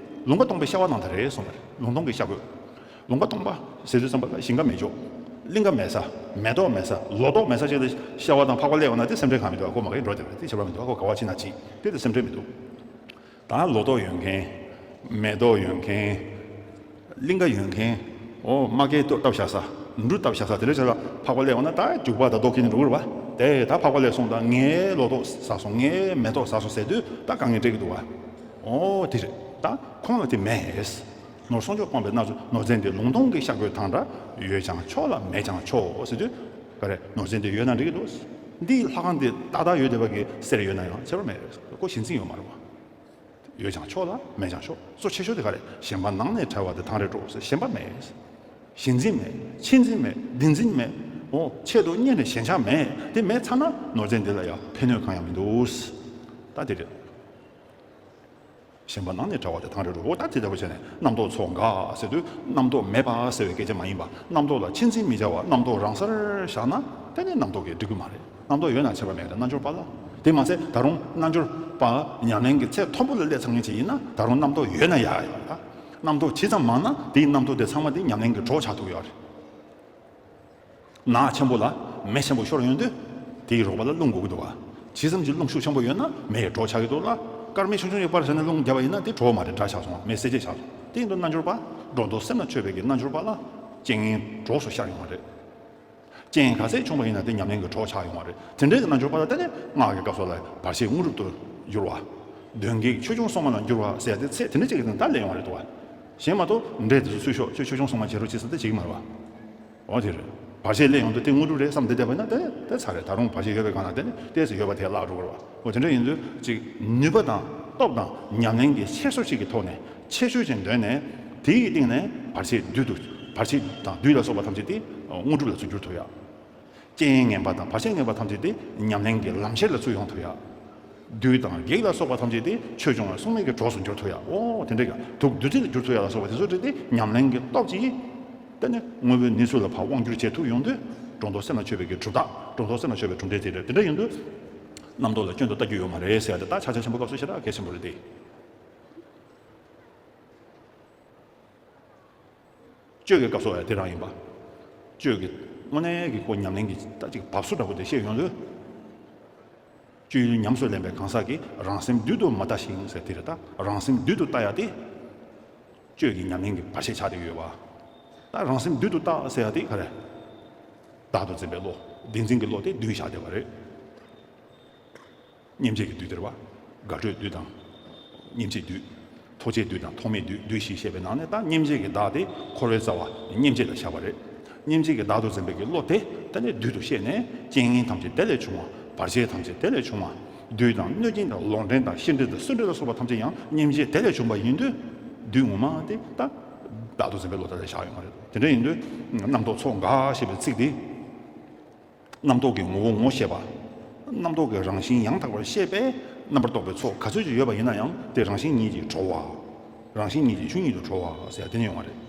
ལུང་པ་སྟོང་པའི་ཤ་བ་དང་འདྲ་རེད་གསུངས་པ་རེད། ལུང་སྟོང་གི་ཤ་རྒོད། ལུང་པ་སྟོང་པ་ཟེར་དུས་ཙམ་པ་ལ་ཞིང་ཁ་མེད་ཅོག་གླིང་ག་མེད་ས། མེ་ཏོག་མེད་ས། ལོ་ཏོག་མེད་ས་ཅིག་ལ་ཤ་བ་དང་ཕག་པ་སླེབས་ཡོང་ན་དེ་སེམས་ཁྲལ་གང་མི་འདུག་ཁོ་མ་གིར་འགྲོ་བསྡད་པ་རེད། དེ་ཁྱད་པར་མི་འདུག་ཁོ་ག་བ་ཕྱིན་ན་ཕྱིན། དེ་དེ་སེམས་ཁྲལ་མི་འདུག་ད་ལོ་ཏོག་ཡོད་མཁན། མེ་ཏོག་ཡོད་མཁན། གླིང་ག་ཡོད་མཁན། འོ་མ་ཀའི་ཏོག་བཏབ་བཞག་ས། འབྲུ་བཏབ་བཞག་ས་དེ་འདྲ་ཆ་ལ་ཕག་པ་སླེབས་ཡོང་ན་ད་རྒྱུག་པ་དང་རྡོ་ཁྱེར་ནས་འགྲོ་གི་རེད་བ། དེ་ད་ཕག་པ་སླེབས་སོང་། ད་ངའི་ལོ་ཏོག་ཟ་སོང་། ངའི་མེ་ཏོག་ཟ་སོང་ཟེར་དུས་ད་དཀའ་ངལ་འཕྲད་ཀྱི་འདུག་བ། འོ་དེ་རེད། ད་ཁོང་ལ་དེ་མེད། ནོར་སྲུང་སྐྱོབ་སྤངས་པའི་རྣལ་འབྱོར། ནོར་རྫས་འདི་ལུང་སྟོང་གི་ཤ་རྒོད་དང་འདྲ། ཡོད་ཀྱང་ཆོག་ལ་མེད་ཀྱང་ཆོག་ཟེར་དུས། ག་རེ། ནོར་རྫས་འདི་ཡོད་ན་འགྲིག་གི་འདུག་འདིའི་ལྷ་ཁང་འདི་ཏག་ཏག་ཡོད་བསྡད་པ་གི་གསེར་ཡོད་ན་ཡང་ཁྱད་པར་མེད། ཁོ་གཞི་འཛིན་ཡོད་མ་རེད་བ། ཡོད་ཀྱང་ཆོག་ལ་མེད་ཀྱང་ཆོག་གཙོ་ཆེ་ཤོས་དེ་ག་རེ། ཞེན་པ་ནང་ནས་བྲལ་བ་དེ་དང་རེ་འགྲོ་ཟེར། ཞེན་པ་མེད། གཞི་འཛིན་མེད། ཆེད་འཛིན་མེད། བདེན་འཛིན་མེད། འོ་ཆེད་དུ་གཉེར་ནས་ཞེན་ཆགས་མེད། དེ་མེད་ཚར་ན་ནོར་རྫས་འདི་ལ་ཡང་ཕན་གནོད་གང་ཡང་མི་འདུག་ད་དེ་རེད། ཞེན་པ་ནང་ནས་བྲལ་བ་དེ་དང་རེ་འགྲོ། འོ་ད་དེ་ལྟ་བུ་བྱས་ནས་རྣམ་རྟོག་ཚོགས་འགག་ཟེར་དུས་རྣམ་རྟོག་མེད་པ་ཟེར་བའི་སྐད་ཆ་མ་ཡིན་པ། རྣམ་རྟོག་ལ་ཆེད་འཛིན་མི་བྱ་བ། རྣམ་རྟོག་རང་སར་བཞག་ན་དེ་ནི་རྣམ་རྟོག་གིས་འགྲིག་གི་མ་རེད། རྣམ་རྟོག་ཡོད་ན་ཁྱད་པར་མེད་རེད། རྣལ་འབྱོར་པ་ལ། དེ་མ་ཟད་ད་རུང་རྣལ་འབྱོར་པ་ཉམས་ལེན་གྱི་ཚད་མཐོན་པོ་ལ་སླེབས་ཚར་མཁན་ཅིག་ཡིན་ན་ད་རུང་རྣམ་རྟོག་ཡོད་ན་ཡག་ཡོད་ད། རྣམ་རྟོག་ཇི་ཙམ་མང་ན་དེའི་རྣམ་རྟོག་དེ་ཚང་མ་དེ་ཉམས་ལེན་གྱི་གྲོགས་ཆགས་ཐུབ་ཡོད་རེད། ནགས་ཆེན་པོ་ལ་མེ་ཆེན་པོ་ཤོར་ཡོང་དུས་དེའི་རོགས་པ་ལ་རླུང་དགོས་ཀྱི་འདུག་བ། ཇི་ཙམ་གྱི་རླུང་ཤུགས་ཆེན་པོ་ཡོད་ན་མེ་ཡི་གྲོགས་ཆགས་ཀྱི་འདུག་ལ། སྐར་མ་ཆུང་ཆུང་ཞིག་སྤར་བྱས་ནས་རླུང་བརྒྱབ་པ་ཡིན་ན་དེ་གྲོགས་མ་རེད། དགྲ་ཆགས་སོང་། མེ་བསད་བྱེད་ཆགས་སོང་། དེ་ཡིན་དུས་རྣལ་འབྱོར་པ། སྒྲོ་འདོགས་སེམས་ལ་ཆོད་པའི་གི་རྣལ་འབྱོར་པ་ལ་རྐྱེན་ངན་གྲོགས་སུ་ཤར་ཡོང་བ་རེད། རྐྱེན་ག་ཚད་བྱུང་བ་ཡིན་ན་དེ་ཉམས་ལེན་གྱི་གྲོགས་ཆགས་ཡོང་བ་རེད། དེ་འདྲའི་གི་རྣལ་འབྱོར་པ་ལ་བརྟེན་ནས་སྔགས་ཀྱི་སྐབས་སུ་ལ་བར་ཆད་དངོས་གྲུབ་ཏུ་འགྱུར་བ། གདོན་བགེགས་ཆོས་སྐྱོང་སྲུང་མ་ལ་འགྱུར་བ་ཟེར་ཡ་དེ་ཚད་དེ་འདྲ་ཅིག་གི་སྟེང་ད་སླེབས་ཡོང་བ་རེད་འདུག་བ། གཞན་མ་གཏོགས་འདྲེ་དེ་ཚོ་ཚུར་ཤོག་ཁྱོད་ཆོས་སྐྱོང་སྲུང་མ་བྱེད་རོགས་བྱེད་ཟེར་དེ་བྱེད་ཀྱི་མ་རེད་བ། འོ་དེ་རེད། བར་ཆད་སླེབས་ཡོང་དུས་དེ་དངོས་གྲུབ་རེད་བསམ་བསྡད་བསྡད་པ་ཡིན་ན་དེ་དེ་ཚར་རེད། ད་རུང་བར་ཆད་ཡོད་པའི་སྒང་ལ་དེ་ནི་ཏོག་ཙམ་ཡོད་པ་དེ་བརླག་འགྲོ་གི་རེད་བ། འོ་དེ་འདྲ་ཡིན་དུས་ཅིག་ནུས་པ་དང་སྟོབས་དང་ཉམས་ལེན་གྱི་ཤེད་སོགས་ཤིག་གི་ཐོག་ནས་ཆེ་ཤོས་ཅིག་འདོན་ནས་དེའི་སྟེང་ནས་བར་ཆད་བདུད་དུ་བར་ཆད་དང་བདུད་ལ་སོགས་པ་ཐམས་ཅད་དེ་དངོས་གྲུབ་ལ་ཚུར་འགྱུར་ཐུབ་ཡ། རྐྱེན་ངན་པ་དང་བར་ཆད་ངན་པ་ཐམས་ཅད་དེ་ཉམས་ལེན་གྱི་ལམ་ཤེས་ལ་ཚུར་ཡོང་ཐུབ་ཡ། བདུད་དང་བགེགས་ལ་སོགས་པ་ཐམས་ཅད་དེ་ཆོས་སྐྱོང་བ་སྲུང་མའི་གི་གྲོགས་སུ་འགྱུར་ཐུབ་ཡ། འོ་དེ་འདྲ་གི་དུག་བདུད་རྩི་ལ་འགྱུར་ཐུབ་ཡ་ལ་སོགས་པ་དེ་ཚོ་འདྲ་དེ་ཉམས་ལེན་གྱི་སྟོབས་ཀྱིས་དེ་ནི་དངོས་པོའི་གནས་ཚུལ་ལ་ཕར་དབང་བསྒྱུར་བྱེད་ཐུབ་ཡོང་དུས་སྒྲོ་འདོགས་སེམས་ལ་ཆོད་པའི་གི་གྲུབ་རྟགས། སྒྲོ་འདོགས་སེམས་ལ་ཆོད་པའི་གྲུབ་འབྲས་དེ་རེད། དེ་འདྲ་ཡིན་དུས་རྣམ་རྟོག་ལ་སྐྱོན་དུ་ལྟ་རྒྱུ་ཡོད་མ་རེད་ཟེར་ཡ་དེ་ད་ཕྱག་རྒྱ་ཆེན་པོ་སྐབས་སུ་ཞེ་དྲག་གལ་ཆེན་པོ་རེད་དེ། གཅོད་ཀྱི་སྐབས་སུ་ཡང་དེ་རང་ཡིན་པ། གཅོད་ཀྱི་དངོས་གནས་ཀྱི་ཁོ་ཉམས་ལེན་གྱི་ད་ཅིག་བབས་སུ་འདྲ་པོ་དེ་ཤེས་ཡོང་དུས། གཅོད་ཡུལ་ཉམས་སུ་ལེན་པའི་གང་ཟག་གིས་རང་སེམས་བདུད་དུ་མ་ལྟ་ཞིང་ཟེར་དེ་རེད། ད་རང་སེམས་བདུད་དུ་ལྟ་ཡ་དེ། གཅོད་ཀྱི་ཉམས་ལེན་གྱི་བར་ཆད་ཆགས་བསྡད་ཡོད་པ། ད་རང་སེམས་བདུད་དུ་ལྟ་ཟེར་ཡ་དེ་ག་རེ། བདག་ཏུ་འཛིན་པའི་བློ། བདེན་འཛིན་གྱི་བློ་དེ་བདུད་བཞག་བསྡད་པ་རེད། སྙེམས་བྱེད་ཀྱི་བདུད་དེ་རེད་བ། དགའ་སྤྲོའི་བདུད་དང་། སྙེམས་བྱེད་བདུད། ཐོགས་བཅས་བདུད་དང་ཐོགས་མེད་བདུད། བདུད་བཞི་བཤད་པའི་ནང་ནས་ད་སྙེམས་བྱེད་ཀྱི་བདག་དེ་འཁོར་བའི་རྩ་བ་སྙེམས་བྱེད་ལ་བཞག་པ་རེད། སྙེམས་བྱེད་ཀྱི་བདག་ཏུ་འཛིན་པའི་གི་བློ་དེ་དེ་ནས་བདུད་དུ་བཤད་ནས་རྐྱེན་ངན་ཐམས་ཅད་དེ་ལས་བྱུང་བ། བར་ཆད་ཐམས་ཅད་དེ་ལས་བྱུང་བ། བདུད་དང་གནོད་སྦྱིན་དང་ལོག་འདྲེན་དང་ཤི་འདྲེ་དང་གསོན་འདྲེ་ལ་སོགས་པ་ཐམས་ཅད་ཡང་སྙེམས་བྱེད་དེ་ལས་བྱུང་བ་ཡིན་དུས། བདུད་ངོ་མ་དེ་ད་བདག་ཏུ་འཛིན་པའི་བློ་ལྟར་བཞག་ཡོང་བ་རེད། དེ་འདྲ་ཡིན་དུས་རྣམ་རྟོག་ཚོགས་འགའ་ཞེས་པའི་ཚིག་འདི། རྣམ་རྟོག་གི་ངོ་བོ་ངོ་ཤེས་པ། རྣམ་རྟོག་གི་རང་བཞིན་ཡང་དག་པར་ཤེས་པས་རྣམ་པར་རྟོག་པའི་ཚོགས་ག་ཚོད་ཅིག་ཡོད་པ་ཡིན་ན་ཡང་དེ་རང་བཞིན་ཉིད་ཀྱིས་གྲོལ་བ། རང་བཞིན་ཉིད་ཀྱིས་ཆོས་ཉིད་དུ་གྲོལ་བ་ཟེར་ཡ་དེ་ནི་ཡོང་བ་རེད།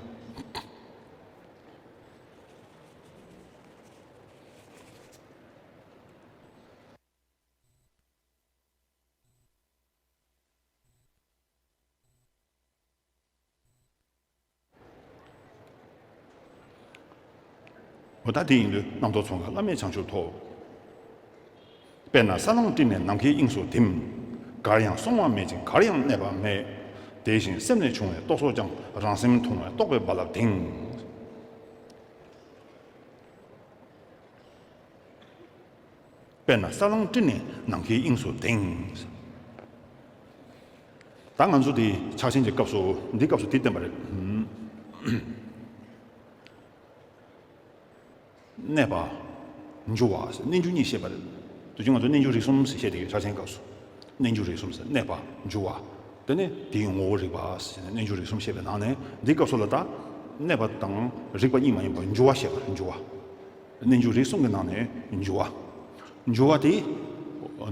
འོ་ད་དེ་ཡིན་དུས་རྣམ་རྟོག་ཚོགས་འགའ་བླ་མེད་བྱང་ཆུབ་ཐོབ། དཔེར་ན་ས་བསླང་སྤྲིན་ནས་ནམ་མཁའི་དབྱིངས་སུ་ཐིམ། གར་ཡང་སོང་བ་མེད་ཅིང་གར་ཡང་གནས་པ་མེད། དེ་བཞིན་སེམས་ནས་བྱུང་བའི་རྟོག་ཚོགས་ཀྱང་རང་སེམས་མཐོང་བས་རྟོག་པའི་རྦ་རླབས་དེང་། དཔེར་ན་ས་བསླང་སྤྲིན་ནས་ནམ་མཁའི་དབྱིངས་སུ་དེང་། ད་ང་ཚོ་འདི་ཕྱག་ཆེན་གྱི་སྐབས་སུ་འདི་སྐབས་སུ་འདི་བསྟན་པ་རེད། གནས་པ། འགྱུ་བ་ཟེར་རྣལ་འགྱུ་གཉིས་བཤད་པ་རེད། དུས་རྒྱུན་ང་ཚོ་རྣལ་འགྱུ་རིག་གསུམ་ཟེར་བཤད་བསྡད་ཡོད། ཕྱག་ཆེན་སྐབས་སུ། རྣལ་འགྱུ་རིག་གསུམ་ཟེར་གནས་པ། འགྱུ་བ། དེ་ནས་དེའི་ངོ་བོ་རིག་པ་ཟེར་ནས་རྣལ་འགྱུ་རིག་གསུམ་བཤད་པའི་ནང་ནས་འདི་སྐབས་སུ་ལ་ད། གནས་པ་དང་རིག་པ་གཉིས་མ་ཡིན་པར་འགྱུ་བ་བཤད་པ་རེད། འགྱུ་བ། རྣལ་འགྱུ་རིག་གསུམ་གྱི་ནང་ནས་འགྱུ་བ། འགྱུ་བ་དེ།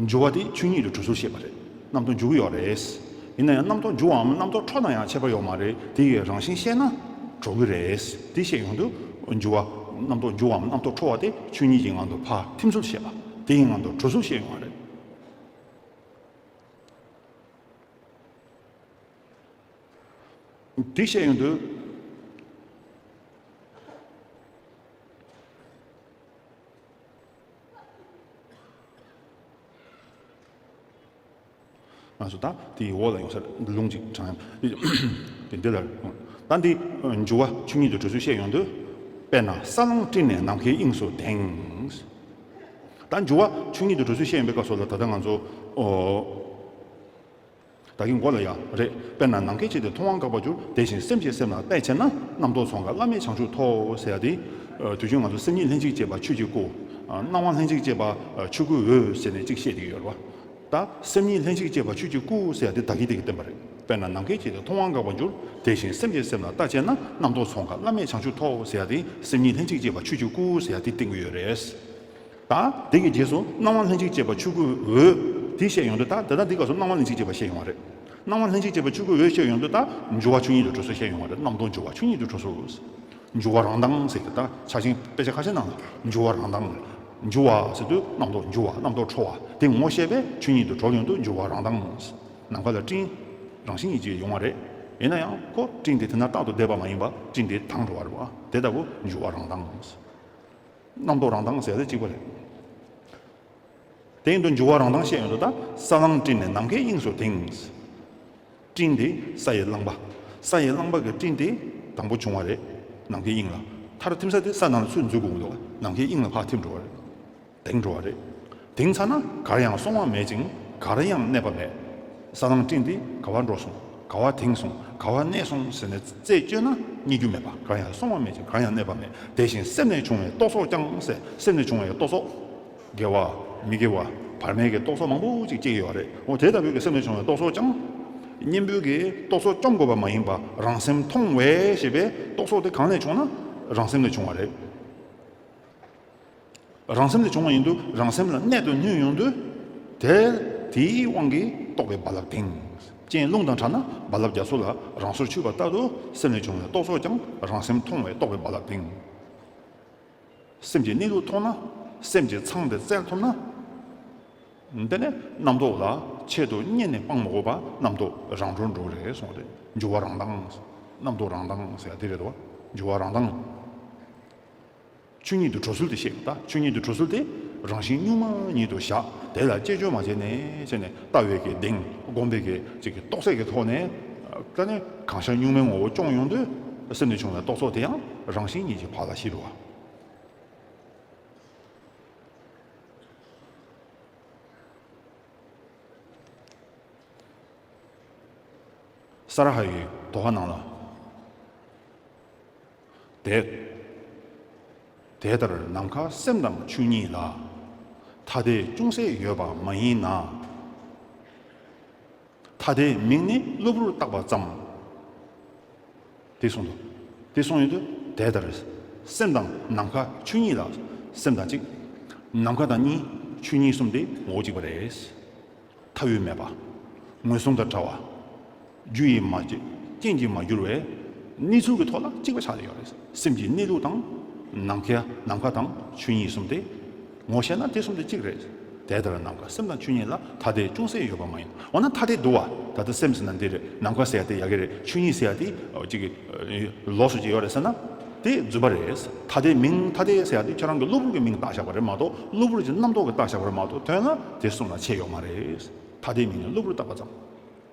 འགྱུ་བ་དེ་ཆོས་ཉིད་དུ་གྲུབ་ཚུལ་བཤད་པ་རེད། རྣམ་རྟོག་འགྱུ་གི་ཡོད་རེད། ཡིན་ན་ཡང་རྣམ་རྟོག་འགྱུ་བའམ་རྣམ་རྟོག་འཕྲོ་ན་ཡང་ཁྱད་པར་ཡོད་མ་རེད། དེ་ཡི་རང་བཞིན་ཤེས་ན་གྲོལ་གི་རེད། དེ་བཤད་ཡོང་དུས་འགྱུ་བ། རྣམ་རྟོག་འགྱུ་བའམ་རྣམ་རྟོག་འཕྲོ་བ་དེ་ཆོས་ཉིད་ཀྱི་ངང་དུ་ཕར་ཐིམ་ཚུལ་བཤད་པ། དེ་ཡི་ངང་དུ་གྲུབ་ཚུལ་བཤད་ཡོང་བ་རེད། འདི་བཤད་ཡོང་དུས། ང་ཚོ་ད་དེའི་འོག་ལ་ཡོང་ས་རེད། ལུང་གཅིག་དྲངས་ཡང་དེ་འདི་ལ། ད་འདི་འགྱུ་བ་ཆོས་ཉིད་དུ་གྲུབ་ཚུལ་བཤད་ཡོང་དུས། དཔེར་ན་ས་བསླང་སྤྲིན་ནས་ནམ་མཁའི་དབྱིངས་སུ་དེང་། ད་འགྱུ་བ་ཆོས་ཉིད་དུ་གྲུབ་ཚུལ་བཤད་ཡོང་པའི་སྐབས་སུ་ལ་ད་ལྟ་ང་ཚོ། ཨོ། ད་གིན་མགོ་ལ་ཡང་རེད། དཔེར་ན་ནམ་མཁའི་ཆེད་དུ་མཐོང་བ་འགག་པར་འགྱུར། དེ་བཞིན་སེམས་ཀྱིས་སེམས་ལ་གཏད་བྱས་ན། རྣམ་རྟོག་ཚོགས་འགའ་བླ་མེད་བྱང་ཆུབ་ཐོབ་ཟེར་ཡ་དེ། ཨ། དུས་རྒྱུན་ང་ཚོ་སེམས་ཉིད་ལྷན་ཅིག་སྐྱེས་པ་ཆོས་ཀྱི་སྐུ། ཨ། སྣང་བ་ལྷན་ཅིག་སྐྱེས་པ་ཆོས་སྐུའི་འོད་ཟེར་ནས་གཅིག་བཤད་བསྡད་ཀྱི་ཡོད་རེད་བ། ད་སེམས་ཉིད་ལྷན་ཅིག་སྐྱེས་པ་ཆོས་ཀྱི་སྐུ་ཟེར་ཡ་དེ་ད་གིན་དེ་གིས་བསྟན་པ་རེད། དཔེར་ན་ནམ་མཁའི་ཆེད་དུ་མཐོང་བ་འགག་པར་འགྱུར། དེ་བཞིན་སེམས་ཀྱིས་སེམས་ལ་གཏད་བྱས་ན། རྣམ་རྟོག་ཚོགས་འགའ་བླ་མེད་བྱང་ཆུབ་ཐོབ་ཟེར་ཡ་དེ་སེམས་ཉིད་ལྷན་ཅིག་སྐྱེས་པ་ཆོས་ཀྱི་སྐུ་ཟེར་ཡ་དེ་བསྟན་གྱི་ཡོད་རེད། ད་དེ་གི་རྗེས་སུ་སྣང་བ་ལྷན་ཅིག་སྐྱེས་པ་ཆོས་སྐུའི་འོད་དེ་བཤད་ཡོང་དུས། ད་དེ་ད་འདི་སྐབས་སུ་སྣང་བ་ལྷན་ཅིག་སྐྱེས་པ་བཤད་ཡོང་བ་རེད། སྣང་བ་ལྷན་ཅིག་སྐྱེས་པ་ཆོས་སྐུའི་འོད་བཤད་ཡོང་དུས། ད་འགྱུ་བ་ཆོས་ཉིད་དུ་གྲུབ་ཚུལ་བཤད་ཡོང་བ་རེད། རྣམ་རྟོག་འགྱུ་བ་ཆོས་ཉིད་དུ་གྲུབ་ཚུལ། འགྱུ་བ་རང་མདངས་ཟེར་གྱི། ད་ཕྱག་ཆེན་དཔེ་ཆ་ཁ་ཤས་ནང་ལ་འགྱུ་བ་རང་མདངས། འགྱུ་བ་ཟེར་དུས་རྣམ་རྟོག་འགྱུ་བ། རྣམ་རྟོག་འཕྲོ་བ་དེ་ངོ་ཤེས་པས་ཆོས་ཉིད་དུ་གྲོལ་ཡོང་དུས་འགྱུ་བ་རང་མདངས། ནམ་མཁའ་ལ་སྤྲིན་རང་བཞིན་ཉིད་ཀྱིས་ཡོང་བ་རེད། ཡིན་ན་ཡང་ཁོ་སྤྲིན་དེ་དེ་ན་རྟག་ཏུ་བསྡད་པ་མ་ཡིན་པ་སྤྲིན་དེ་དྭངས་འགྲོ་བ་རེད་བ། དེ་ལྟ་བུ་འགྱུ་བ་རང་མདངས། རྣམ་རྟོག་རང་མདངས་ཟེར་ཡ་དེ་གཅིག་པ་རེད། དེ་ཡིན་དུས་འགྱུ་བ་རང་མདངས་བཤད་ཡོང་དུས། ད་ས་བསླང་སྤྲིན་ནས་ནམ་མཁའི་དབྱིངས་སུ་དེང་། སྤྲིན་དེ་ས་ཡི་རླངས་པ། ས་ཡི་རླངས་པ་གི་སྤྲིན་དེ་དང་པོ་བྱུང་བ་རེད། ནམ་མཁའི་དབྱིངས་ལ། མཐར་ཐིམ་ས་དེ་ས་ནང་ལ་ཚུར་འཛུལ་དགོས་ཀྱི་འདུག་ནམ་མཁའི་དབྱིངས་ལ་ཕར་ཐིམ་འགྲོ་བ་རེད། དེང་འགྲོ་བ་རེད། དེང་ཚར་ན་གར་ཡང་སོང་བ་མེད་ཅིང་གར་ཡང་གནས་པ་མེད། ས་བསླང་སྤྲིན་དེ་ག་བར་འགྲོ་སོང་། ག་བར་དེང་སོང་། ག་བར་གནས་སོང་ཟེར་ནས་རྩད་གཅོད་ན་རྙེད་རྒྱུ་མེད་པ། གར་ཡང་སོང་བ་མེད་ཅིང་གར་ཡང་གནས་པ་མེད། དེ་བཞིན་སེམས་ནས་བྱུང་བའི་རྟོག་ཚོགས་ཀྱང་ཟེར། སེམས་ནས་བྱུང་བའི་རྟོག་ཚོགས། དགེ་བ། མི་དགེ་བ། བར་མའི་གི་རྟོག་ཚོགས་མང་པོ་ཅིག་སྐྱེ་གི་ཡོད་རེད། འོ་དེ་ལྟ་བུའི་གི་སེམས་ནས་བྱུང་བའི་རྟོག་ཚོགས་ཀྱང་། གཉེན་པོའི་གི་རྟོག་ཚོགས་བཅོམ་དགོས་པ་མ་ཡིན་པ་རང་སེམས་མཐོང་བས་ཞེས་པའི་རྟོག་ཚོགས་དེ་གང་ནས་བྱུང་ན། རང་སེམས་ནས་བྱུང་བ་རེད། རང་སེམས་ལས་བྱུང་བ་ཡིན་དུས་རང་སེམས་ལ་གནད་དུ་བསྣུན་ཡོང་དུས། དེ་དེའི་དབང་གིས་རྟོག་པའི་རྦ་རླབས་དེང་། རྐྱེན་རླུང་དང་འཕྲད་ན་རྦ་རླབས་རྒྱ་མཚོ་ལ་རང་སོར་ཆུད་པ་ལྟར་དུ་སེམས་ལས་བྱུང་བའི་རྟོག་ཚོགས་ཀྱང་རང་སེམས་མཐོང་བས་རྟོག་པའི་རྦ་རླབས་དེང་། སེམས་ཀྱི་གནས་ལུགས་མཐོང་ན། སེམས་ཀྱི་མཚང་དེ་བཙལ་ཐུབ་ན། དེ་ནས་རྣམ་རྟོག་ལ་ཆེད་དུ་གཉེར་ནས་སྤང་མ་དགོས་པ་རྣམ་རྟོག་རང་གྲོལ་འགྲོ་རེད་གསུངས་རེད། འགྱུ་བ་རང་མདངས། རྣམ་རྟོག་རང་མདངས་ཟེར་ཡ་དེ་རེད་དོ། འགྱུ་བ་རང་མདངས། ཆོས་ཉིད་དུ་གྲོལ་ཚུལ་དེ་བཤད་ཡོད། ད་ཆོས་ཉིད་དུ་གྲོལ་ཚུལ་དེ་རང་བཞིན་གཉུག་མ་ཉིད་དུ་བཞག་དེ་ལ་བཅས་བཅོས་མ་བྱས་ནས་བྱས་ནས་ལྟ་བའི་གི་གདེང་སྒོམ་པའི་གི་ཅིག་གི་རྟོགས་སད་ཀྱི་ཐོག་ནས། ད་ནི་གང་ཤར་གཉུག་མའི་ངོ་བོ་སྐྱོང་ཡོང་དུས་སེམས་ནས་བྱུང་བའི་རྟོག་ཚོགས་དེ་ཡང་རང་བཞིན་ཉིད་ཀྱིས་ཕར་ལ་ཞི་འགྲོ་བ། ས་ར་ཧ་ཡི་དོ་ཧ་ནང་ལ། དེ། དེ་ལྟར་ནམ་མཁའ་སེམས་དང་ཆོས་ཉིད་ལ། ཐ་དད་ཅུང་ཟད་ཡོད་པ་མ་ཡིན་ན། ཐ་དད་མིང་ནི་གློ་བུར་བཏགས་པ་ཙམ། དེ་གསུངས་འདུག་དེ་གསུངས་ཡོད་དུས་དེ་ལྟར་སེམས་དང་ནམ་མཁའ་ཆོས་ཉིད་ལ། སེམས་དང་གཅིག་ནམ་མཁའ་དང་གཉིས། ཆོས་ཉིད་གསུམ་དེ་ངོ་བོ་གཅིག་པ་རེད། མཐའ་དབུས་མེད་པ། མངོན་སུམ་དང་བྲལ་བ། རྒྱུ་ཡིས་མ་བསྐྱེད་རྐྱེན་གྱིས་མ་གྱུར་བའི་གནས་ཚུལ་གྱི་ཐོག་ལ་གཅིག་པ་ཆགས་བསྡད་ཡོད་རེད། སེམས་ཀྱི་གནས་ལུགས་དང་ནམ་མཁའ་ནམ་མཁའ་དང་ཆོས་ཉིད་གསུམ་དེ་ངོ་ཤེས་ན་དེ་གསུམ་དེ་གཅིག་རེད། དེ་ལྟར་ནམ་མཁའ་སེམས་དང་ཆོས་ཉིད་ལ། ཐ་དད་ཅུང་ཟད་ཡོད་པ་མ་ཡིན། འོ་ན་ཐ་དད་འདུག་བ། ད་ལྟ་སེམས་ཟེར་ན་འདི་རེད། ནམ་མཁའ་ཟེར་ཡ་དེ་ཡ་གི་རེད། ཆོས་ཉིད་ཟེར་ཡ་དེ་ཨ་ཅིག་གི་ཨ་ལོགས་སུ་ཅིག་ཡོད་རེད་ཟེར་ན་དེ་རྫུན་པ་རེད། ཐ་དད་མིང་ཐ་དད་ཟེར་ཡ་དེ་ཁྱོད་རང་གི་གློ་བུར་གྱི་མིང་བཏགས་བཞག་པ་རེད་མ་གཏོགས། གློ་བུར་གྱི་རྣམ་རྟོག་གིས་བཏགས་བཞག་པ་རེད་མ་གཏོགས། དོན་ལ་དེ་གསུམ་ལ་ཁྱད་ཡོད་མ་རེད། ཐ་དད་མིང་ནི་གློ་བུར་བཏགས་པ་ཙམ།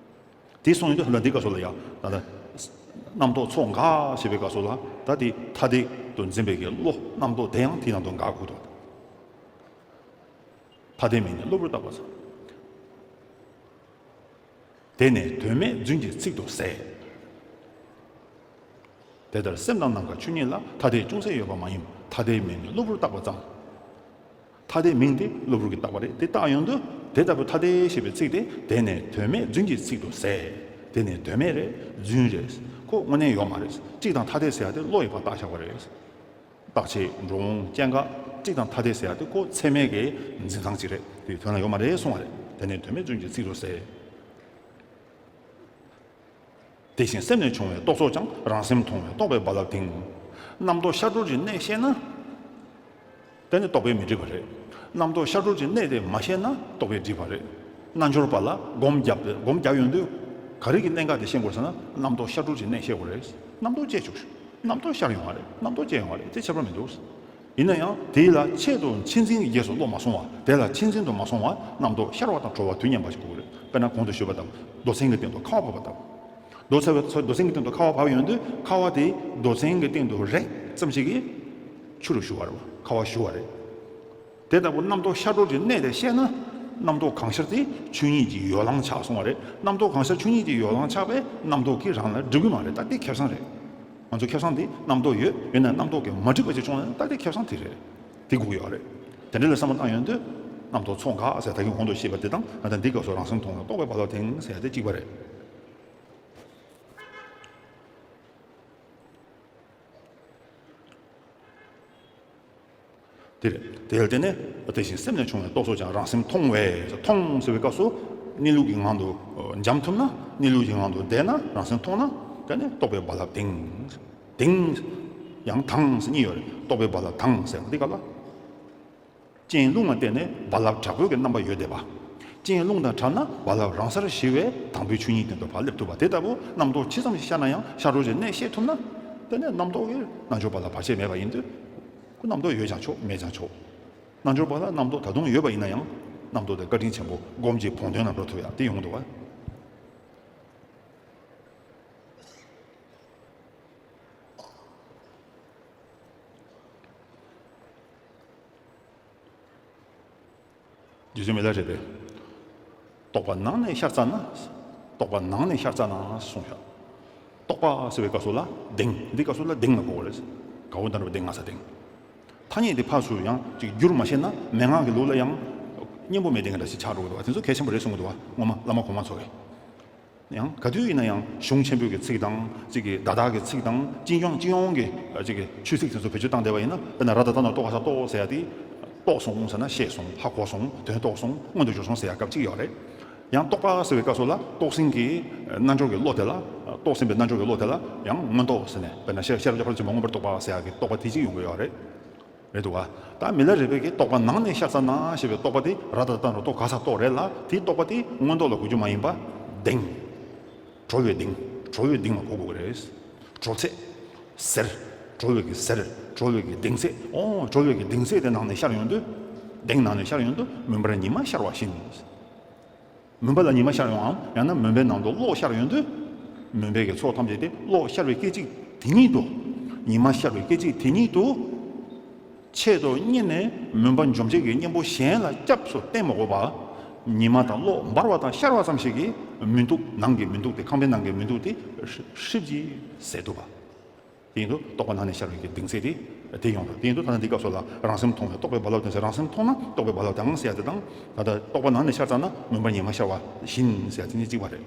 དེ་གསུངས་ཡོད་དུས་ད་ལྟ་འདི་སྐབས་སུ་ལ་ཡང་ད་ལྟ་རྣམ་རྟོག་ཚོགས་འགའ་ཞེས་པའི་སྐབས་སུ་ལ་ད་དེ་ཐ་དད་དུ་འཛིན་པའི་གི་བློ་རྣམ་རྟོག་དེ་ཡང་དེའི་ནང་དུ་འགག་དགོས་འདུག་ཐ་དད་མིང་ནི་གློ་བུར་བཏགས་པ་ཙམ། དེ་ནི་དོན་མེད་རྫུན་གྱི་ཚིག་ཏུ་ཟད། དེ་ལྟར་སེམས་དང་ནམ་མཁའ་ཆོས་ཉིད་ལ། ཐ་དད་ཅུང་ཟད་ཡོད་པ་མ་ཡིན། ཐ་དད་མིང་ནི་གློ་བུར་བཏགས་པ་ཙམ། ཐ་དད་མིང་དེ་གློ་བུར་གྱིས་བཏགས་པ་རེད། དེ་བཏགས་ཡོང་དུས་དེ་ལྟ་བུ་ཐ་དད་ཞེས་པའི་ཚིག་དེ། དེ་ནི་དོན་མེད་རྫུན་གྱི་ཚིག་ཏུ་ཟད། དེ་ནི་དོན་མེད་རེད། རྫུན་རེད། ཁོ་དངོས་གནས་ཡོད་མ་རེད། གཅིག་དང་ཐ་དད་ཟེར་ཡ་དེ་བློ་ཡིས་ཕར་བཏགས་བཞག་པ་རེད། རྟག་ཆད། འགྲོ་འོང་། སྐྱེ་འགག་གཅིག་དང་ཐ་དད་ཟེར་ཡ་དེ་ཁོ་ཚད་མའི་གི་འཛིན་སྟངས་གཅིག་རེད། དེའི་དོན་ལ་ཡོད་མ་རེད་གསུང་བ་རེད། དེ་ནི་དོན་མེད་རྫུན་གྱི་ཚིག་ཏུ་ཟད། དེ་བཞིན་སེམས་ནས་བྱུང་བའི་རྟོག་ཚོགས་ཀྱང་། རང་སེམས་མཐོང་བས་རྟོག་པའི་རྦ་རླབས་ལྡིང་། རྣམ་རྟོག་ཤར་གྲོལ་གྱི་གནད་ཤེས་ན། དེ་ནི་རྟོག་པས་མི་འགྲིག་པ་རེད། རྣམ་རྟོག་ཤར་གྲོལ་གྱི་གནད་དེ་མ་ཤེས་ན་རྟོག་པས་འགྲིག་པ་རེད། རྣལ་འབྱོར་པ་ལ་སྒོམ་བརྒྱབ་སྟེ། སྒོམ་བརྒྱབ་ཡོང་དུས་ག་རེ་གི་གནད་འགག་དེ་ཤེས་དགོས་ཟེར་ན། རྣམ་རྟོག་ཤར་གྲོལ་གྱི་གནད་ཤེས་དགོས་རེད། རྣམ་རྟོག་བཅད་ཆོག་ཤོག་རྣམ་རྟོག་ཤར་ཡོང་བ་རེད། རྣམ་རྟོག་བཅད་ཡོང་བ་རེད། དེ་ཁྱད་པར་མི་འདུག་ཡིན་ན་ཡང་དེ་ལ་ཆེད་དུ་མཁྱེན་འཛིན་གྱི་རྗེས་སུ་བློ་མ་སོང་བ། དེ་ལ་མཁྱེན་འཛིན་དུ་མ་སོང་བར་རྣམ་རྟོག་ཤར་བ་དང་གྲོལ་བ་དུས་མཉམ་པ་ཞིག་དགོས་ཀྱི་རེད། དཔེར་ན་གོང་དུ་ཞུས་པ་ལྟར་རྡོ་ཚན་གྱི་སྟེང་དུ་ཁ་བ་བབས་པ་ལྟར། རྡོ་ཚན་རྡོ་ཚན་གྱི་སྟེང་དུ་ཁ་བ་བབས་ཡོང་དུས་ཁ་བ་དེ་རྡོ་ཚན་གྱི་སྟེང་དུ་རེག་ཙམ་ཞིག་གིས་ཆུ་རུ་ཞུ་བ་རེད་བ། ཁ་བ་ཞུ་བ་རེད། དེ་ལྟ་བུ་རྣམ་རྟོག་ཤར་གྲོལ་གྱི་གནད་དེ་ཤེས་ན། རྣམ་རྟོག་གང་ཤར་དེ་ཆོས་ཉིད་ཀྱི་ཡོ་ལང་ཆགས་སོང་བ་རེད། རྣམ་རྟོག་གང་ཤར་ཆོས་ཉིད་ཀྱི་ཡོ་ལང་ཆགས་པས་རྣམ་རྟོག་གིས་རང་ལ་སྒྲིབ་ཀྱི་མ་རེད། ད་དེ་ཁེ་བཟང་རེད། ང་ཚོ་ཁེ་བཟང་དེ་རྣམ་རྟོག་ཡོད། ཡོད་ན་རྣམ་རྟོག་གིས་མ་སྒྲིབ་པ་ཅིག་བྱུང་ན་ད་དེ་ཁེ་བཟང་དེ་རེད། དེ་དགོས་ཀྱི་ཡོད་རེད། དེ་འདྲ་ལ་བསམ་བློ་བཏང་ཡོང་དུས་རྣམ་རྟོག་ཚོགས་འགའ་ཟེར་ད་གིན་གོང་དུ་བཤད་པ་དེ་དང་། ད་ལྟ་འདི་སྐབས་སུ་རང་སེམས་མཐོང་བས་རྟོག་པའི་རྦ་རླབས་ལྡིང་ཟེར་ཡ་དེ་གཅིག་པ་རེད། དེ་རེད། དེ་ལ་བརྟེན་ནས་དེ་བཞིན་སེམས་ནས་བྱུང་བའི་རྟོག་ཚོགས་ཀྱང་། རང་སེམས་མཐོང་བས། མཐོང་ཟེར་བའི་སྐབས་སུ་གནས་ལུགས་ཀྱི་ངང་དུ་འཇམ་ཐུབ་ན། གནས་ལུགས་ཀྱི་ངང་དུ་བསྡད་ན། རང་སེམས་མཐོང་ན། དེ་ནས་རྟོག་པའི་རྦ་རླབས་ལྡིང་། ལྡིང་། ཡང་དྭངས་ཟེར་གཉིས་ཡོད་རེད། རྟོག་པའི་རྦ་རླབས་དྭངས་ཟེར་འདི་སྐབས་ལ། རྐྱེན་རླུང་ལ་བརྟེན་ནས་རྦ་རླབས་དྲག་པོའི་གི་རྣམ་པ་ཡོད་བསྡད་པ། རྐྱེན་རླུང་དང་བྲལ་ན་རྦ་རླབས་རང་སར་ཞི་བས་དྭངས་པའི་ཆོས་ཉིད་སྟེང་དུ་ཕར་སླེབས་ཐུབ་པ། དེ་ལྟ་བུ་རྣམ་རྟོག་ཇི་ཙམ་ཞིག་ཤར་ན་ཡང་ཤར་གྲོལ་གྱི་གནད་ཤེས་ཐུབ་ན། དེ་ནས་རྣམ་རྟོག་གིས་རྣལ་འབྱོར་པ་ལ་བར་ཆད་མེད་པ་ཡིན་དུས། ཁོ་རྣམ་རྟོག་ཡོད་ཀྱང་ཆོག་མེད་ཀྱང་ཆོག་རྣལ་འབྱོར་པ་ལ་རྣམ་རྟོག་ད་དུང་ཡོད་པ་ཡིན་ན་ཡང་རྣམ་རྟོག་དེ་བཀའ་དྲིན་ཆེན་པོ་སྒོམ་གྱི་བོགས་འདོན་ལ་འགྲོ་ཐུབ་ཡ་དེ་ཡོང་གི་འདུག་བ། རྗེ་བཙུན་མི་ལ་རས་པས། རྟོག་པ་ནང་ནས་ཤར་ཙ་ན། རྟོག་པ་ནང་ནས་ཤར་ཙ་ན་གསུངས་ཤག་རྟོག་པ་ཟེར་བའི་སྐབས་སུ་ལ་ལྡིང་། འདི་སྐབས་སུ་ལ་ལྡིང་ལ་གོ་བ་རེད། ག་འོ་ད་རུ་ལྡིང་ང་ས་ལྡིང་། ཐ་སྙད་འདི་ཕར་ཚུར་ཡང་ཅིག་བསྒྱུར་མ་ཤེས་ན་མན་ངག་གི་ལུགས་ལ་ཡང་སྙན་པོ་མི་ལྡིང་ག་འདྲ་ཞིག་ཆགས་འགྲོ་གི་འདུག་བ། དེ་ཚོ་གལ་ཆེན་པོ་རེད་གསུང་གི་འདུག་བ། སྔོན་མ་བླ་མ་གོང་མ་ཚོ་གིས། ཡང་ག་དུས་ཡིན་ན་ཡང་གཞུང་ཆེན་པོའི་གི་ཚིག་དང་གཅིག་གི་བརྡ་དག་གི་ཚིག་དང་སྤྱི་ཡོངས་སྤྱི་ཡོངས་ཀྱི་གཅིག་གི་ཆོས་ཚིག་དེ་ཚོ་བེད་སྤྱོད་བཏང་བསྡད་པ་ཡིན་ན། དཔེར་ན་ར་ད་ད་ན་རྟོ་ག་ས་རྟོགས་ཟེར་ཡ་དེ། རྟོགས་སོང་ཟེར་ན་ཤེས་སོང་། ཧ་གོ་སོང་། དོན་རྟོགས་སོང་། མངོན་དུ་གྱུར་སོང་ཟེར་ཡ་སྐབས་གཅིག་ཡོད་རེད། ཡང་རྟོག་པ་ཟེར་བའི་སྐབས་སུ་ལ་རྟོགས་ཟིན་གྱི་རྣལ་འབྱོར་གྱི་བློ་དེ་ལ། རྟོགས་ཟིན་པའི་རྣལ་འབྱོར་གྱི་བློ་དེ་ལ་ཡང་མངོན་རྟོགས་ཟེར་ནས། དཔེར་ན་ཤེས་ཤེས་རབ་ཀྱི་ཕར་ཕྱིན་པ་མངོན་པར་རྟོགས་པ་ཟེར་ཡ་གི་རྟོག་པ་དེ་གཅིག་ཡོང་གི་ཡོད་རེད། རེད་འདུག་བ། ད་མི་ལ་རས་པའི་གི་རྟོག་པ་ནང་ནས་ཤར་ཙ་ན་ཞེས་པའི་རྟོག་པ་དེ་ར་ད་ད་རུ་རྟོ་ག་ས་རྟོགས་རེད་ལ། དེའི་རྟོག་པ་དེ་མངོན་རྟོགས་ལ་གོ་རྒྱུ་མ་ཡིན་པ་ལྡིང་། གྲོལ་བའི་ལྡིང་། གྲོལ་བའི་ལྡིང་ལ་གོ་དགོས་ཀྱི་རེད། གྲོལ་ཚད། ཟེར། གྲོལ་བའི་གི་ཟེར། གྲོལ་བའི་གི་ལྡིང་ཚད། ཨོ་གྲོལ་བའི་གི་ལྡིང་ཚད་དེ་ནང་ནས་ཤར་ཡོང་དུས། ལྡིང་ནང་ནས་ཤར་ཡོང་དུས་མུན་པར་ཉི་མ་ཤར་བ་བཞིན། མུན་པ་ལ་ཉི་མ་ཤར་ཡོང་ངམ། ཡང་ན་མུན་པའི་ནང་དུ་གློག་ཤར་ཡོང་དུས། མུན་པའི་གི་ཚོགས་ཐམས་ཅད་དེ་གློག་ཤར་བའི་སྐད་ཅིག་དེ་ཉིད་དུ། ཉི་མ་ཤར་བའི་སྐད་ཅིག་དེ་ཉིད་དུ། ཆེད་དུ་གཉེར་ནས་མུན་པ་འཇོམས་བྱེད་ཀྱི་གཉེན་པོ་གཞན་ལ་སྐྱབས་སུ་བསྟེན་མ་དགོས་པར། ཉི་མ་དང་གློག་འབར་བ་དང་ཤར་བ་ཙམ་ཞིག་གིས་མུན་སྟུག་ནང་གི་མུན་སྟུག་དེ། ཁང་པའི་ནང་གི་མུན་སྟུག་དེ་ཧྲིབ་ཀྱིས་ཟད་ཐུབ་པ། དེ་ཡིན་དུས་རྟོག་པ་ནང་ནས་ཤར་བའི་གི་ལྡིང་ཚད་དེ་དེ་ཡོང་འགྲོ། དེ་ཡིན་དུས་ད་ལྟ་འདི་སྐབས་སུ་ལ་རང་སེམས་མཐོང་བས་རྟོག་པའི་རྦ་རླབས་ལྡིང་ཟེར། རང་སེམས་མཐོང་ན་རྟོག་པའི་རྦ་རླབས་ལྡིང་ཟེར་ཡ་དེ་དང་། ད་ལྟ་རྟོག་པ་ནང་ནས་ཤར་ཙ་ན་མུན་པར་ཉི་མ་ཤར་བ་བཞིན་ཟེར་ཡ་དེ་གཉིས་གཅིག་པ་རེད།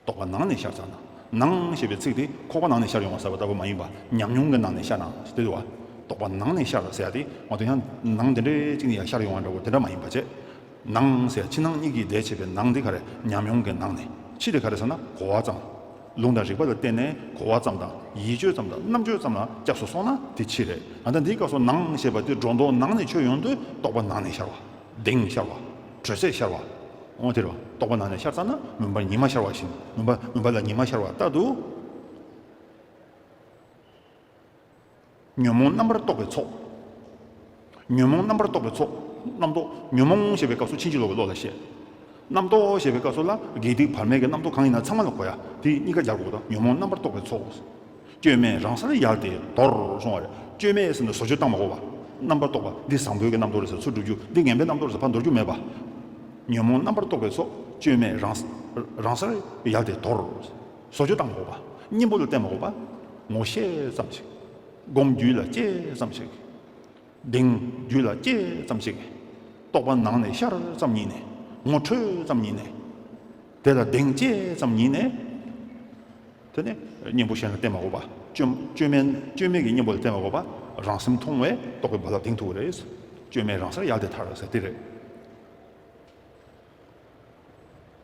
རྟོག་པ་ནང་ནས་ཤར་ཙམ་ན། ནང་ཞེས་པའི་ཚིག་དེ་ཁོག་པ་ནང་ནས་ཤར་ཡོང་བ་ཟེར་བ་ལྟ་བུ་མ་ཡིན་པ། ཉམས་མྱོང་གི་ནང་ནས་ཤར་ན་དེ་འདུག་བ། རྟོག་པ་ནང་ནས་ཤར་ཟེར་ཡ་དེ་འོ་དེ་ཡང་ནང་དེ་འདྲའི་གཅིག་ནས་ཡར་ཤར་ཡོང་བ་འདྲ་བོ་དེ་འདྲ་མ་ཡིན་པ་བྱས། ནང་ཟེར་ཕྱི་ནང་གཉིས་ཀྱི་ལྡན་བྱས་པའི་ནང་དེ་ག་རེ། ཉམས་མྱོང་གི་ནང་ནས། ཕྱི་དེ་ག་རེ་ཟེར་ན་གོ་བ་ཙམ། ལུང་དང་རིགས་པ་ལ་བརྟེན་ནས་གོ་བ་ཙམ་དང་ཡིད་དཔྱོད་ཙམ་དང་རྣམ་དཔྱོད་ཙམ་ལ་སྐྱབས་སུ་སོང་ན་དེ་ཕྱི་རེད། ད་ལྟ་འདིའི་སྐབས་སུ་ནང་ཞེས་པ་དེ་སྒྲོ་འདོགས་ནང་ནས་ཆོད་ཡོང་དུས་རྟོག་པ་ནང་ནས་ཤར་བ། གདེང་ཤར་བ། དྲོད་ཚད་ཤར་བ། འོ་དེ་རེད་བ། རྟོག་པ་ནང་ནས་ཤར་ཙམ་ན་མུན་པ་ཉི་མ་ཤར་བ་བཞིན། མུན་པ་མུན་པ་ལ་ཉི་མ་ཤར་བ་ལྟར་དུ། ཉོན་མོངས་རྣམ་པར་རྟོག་པའི་ཚོགས། ཉོན་མོངས་རྣམ་པར་རྟོག་པའི་ཚོགས། རྣམ་རྟོག་ཉོན་མོངས་ཞེས་པའི་སྐབས་སུ་ཕྱིན་ཅི་ལོག་གི་བློ་ལ་བཤད། རྣམ་རྟོག་ཞེས་པའི་སྐབས་སུ་ལ་དགེ་སྡིག་བར་མའི་གི་རྣམ་རྟོག་གང་ཡིན་ན་ཚང་མ་ལ་གོ་ཡ། དེ་གཉིས་ཀ་སྦྱར་དགོས་དང་། ཉོན་མོངས་རྣམ་པར་རྟོག་པའི་ཚོགས། སྐྱོན་མེད་རང་སར་ཡལ་ཏེ་དོར་གསུང་བ་རེད། སྐྱོན་མེད་ཟེར་ན་བཟོ་བཅོས་བཏང་མ་དགོས་པ། རྣམ་པར་རྟོག་པ་འདི་བཟང་པོའི་གི་རྣམ་རྟོག་རེད་ཟེར་ཚུར་འགྲོ་རྒྱུ། འདི་ངན་པའི་རྣམ་རྟོག་རེད་ཟེར་ཕར་འདོར་རྒྱུ་མེད་པ། ཉོན་མོངས་རྣམ་པར་རྟོག་པའི་ཚོགས། སྐྱོན་མེད་རང་རང་སར་ཡལ་ཏེ་དོར། བཟོ་བཅོས་བཏང་མ་དགོས་པ། གཉེན་པོ་ལ་བསྟེན་མ་དགོས་པ། ངོ་ཤེས་ཙམ་ཞིག་སྒོམ་རྒྱུད་ལ་སྐྱེས་ཙམ་ཞིག་གདེང་རྒྱུད་ལ་སྐྱེས་ཙམ་ཞིག་རྟོག་པ་ནང་ནས་ཤར་ཙམ་ཉིད་ནས། ངོ་འཕྲོད་ཙམ་ཉིད་ནས། དེ་ལ་གདེང་སྐྱེས་ཙམ་ཉིད་ནས། དེ་ནས་གཉེན་པོ་གཞན་ལ་བསྟེན་མ་དགོས་པ། སྐྱོན་སྐྱོན་མེད་སྐྱོན་མེད་ཀྱི་གཉེན་པོ་ལ་བསྟེན་མ་དགོས་པ། རང་སེམས་མཐོང་བས་རྟོག་པའི་རྦ་རླབས་གདེང་ཐུབ་པ་རེད། སྐྱོན་མེད་རང་སར་ཡལ་ཏེ་ཐར་ཟེར་དེ་རེད།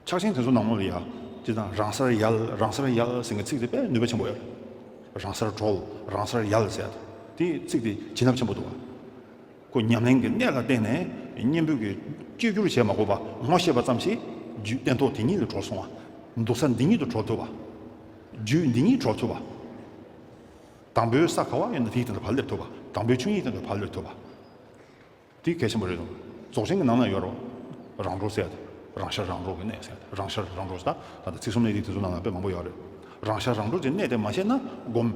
ཕྱག་ཆེན་དེ་ཚོ་ནང་ལོགས་ལ་ཡ། སྤྱིར་བཏང་རང་སར་ཡལ་རང་སར་ཡལ་ཟེར་མཁན་ཚིག་དེ་དཔེ་ནུས་པ་ཆེན་པོ་ཡོད། རང་སར་གྲོལ་རང་སར་ཡལ་ཟེར་ཡ་དེ་ཚིག་དེ་བྱིན་རླབས་ཆེན་པོ་འདུག་བ། ཁོ་ཉམས་ལེན་གྱི་གནད་ལ་བརྟེན་ནས་གཉེན་པོ་གི་བཅོས་བསྒྱུར་བྱེད་མ་དགོས་པ། ངོ་ཤེས་པ་ཙམ་ཞིག་རྒྱུད་སྟན་ཐོག་དེ་ཉིད་ལ་གྲོལ་སོང་བ། འདུག་ས་འདི་ཉིད་དུ་གྲོལ་ཐུབ་པ། རྒྱུད་འདི་ཉིད་གྲོལ་ཐུབ་པ། དང་པོའི་ས་ག་བ་ཡིན་ན་དེའི་སྟེང་དུ་ཕར་སླེབས་ཐུབ་པ། དང་པོའི་ཆོས་ཉིད་སྟེང་དུ་ཕར་སླེབས་ཐུབ་པ། དེ་གལ་ཆེན་པོ་རེད་འདུག་རྫོགས་ཆེན་གྱི་ནང་ན་ཡོད་རེད། རང་གྲོལ་ཟེར་ཡ་དེ། རང་ཤར་རང་གྲོལ་གྱི་གནད་ཟེར་ཡ་དེ། རང་ཤར་རང་གྲོལ་ཟེར། ད་ད་ལྟ་ཚིག་གསུམ་གནད་བརྡེག་དེ་ཚོ་ནང་ལ་དཔེ་མང་པོ་ཡོད་རེད། རང་ཤར་རང་གྲོལ་གྱི་གནད་དེ་མ་ཤེས་ན་སྒོམ།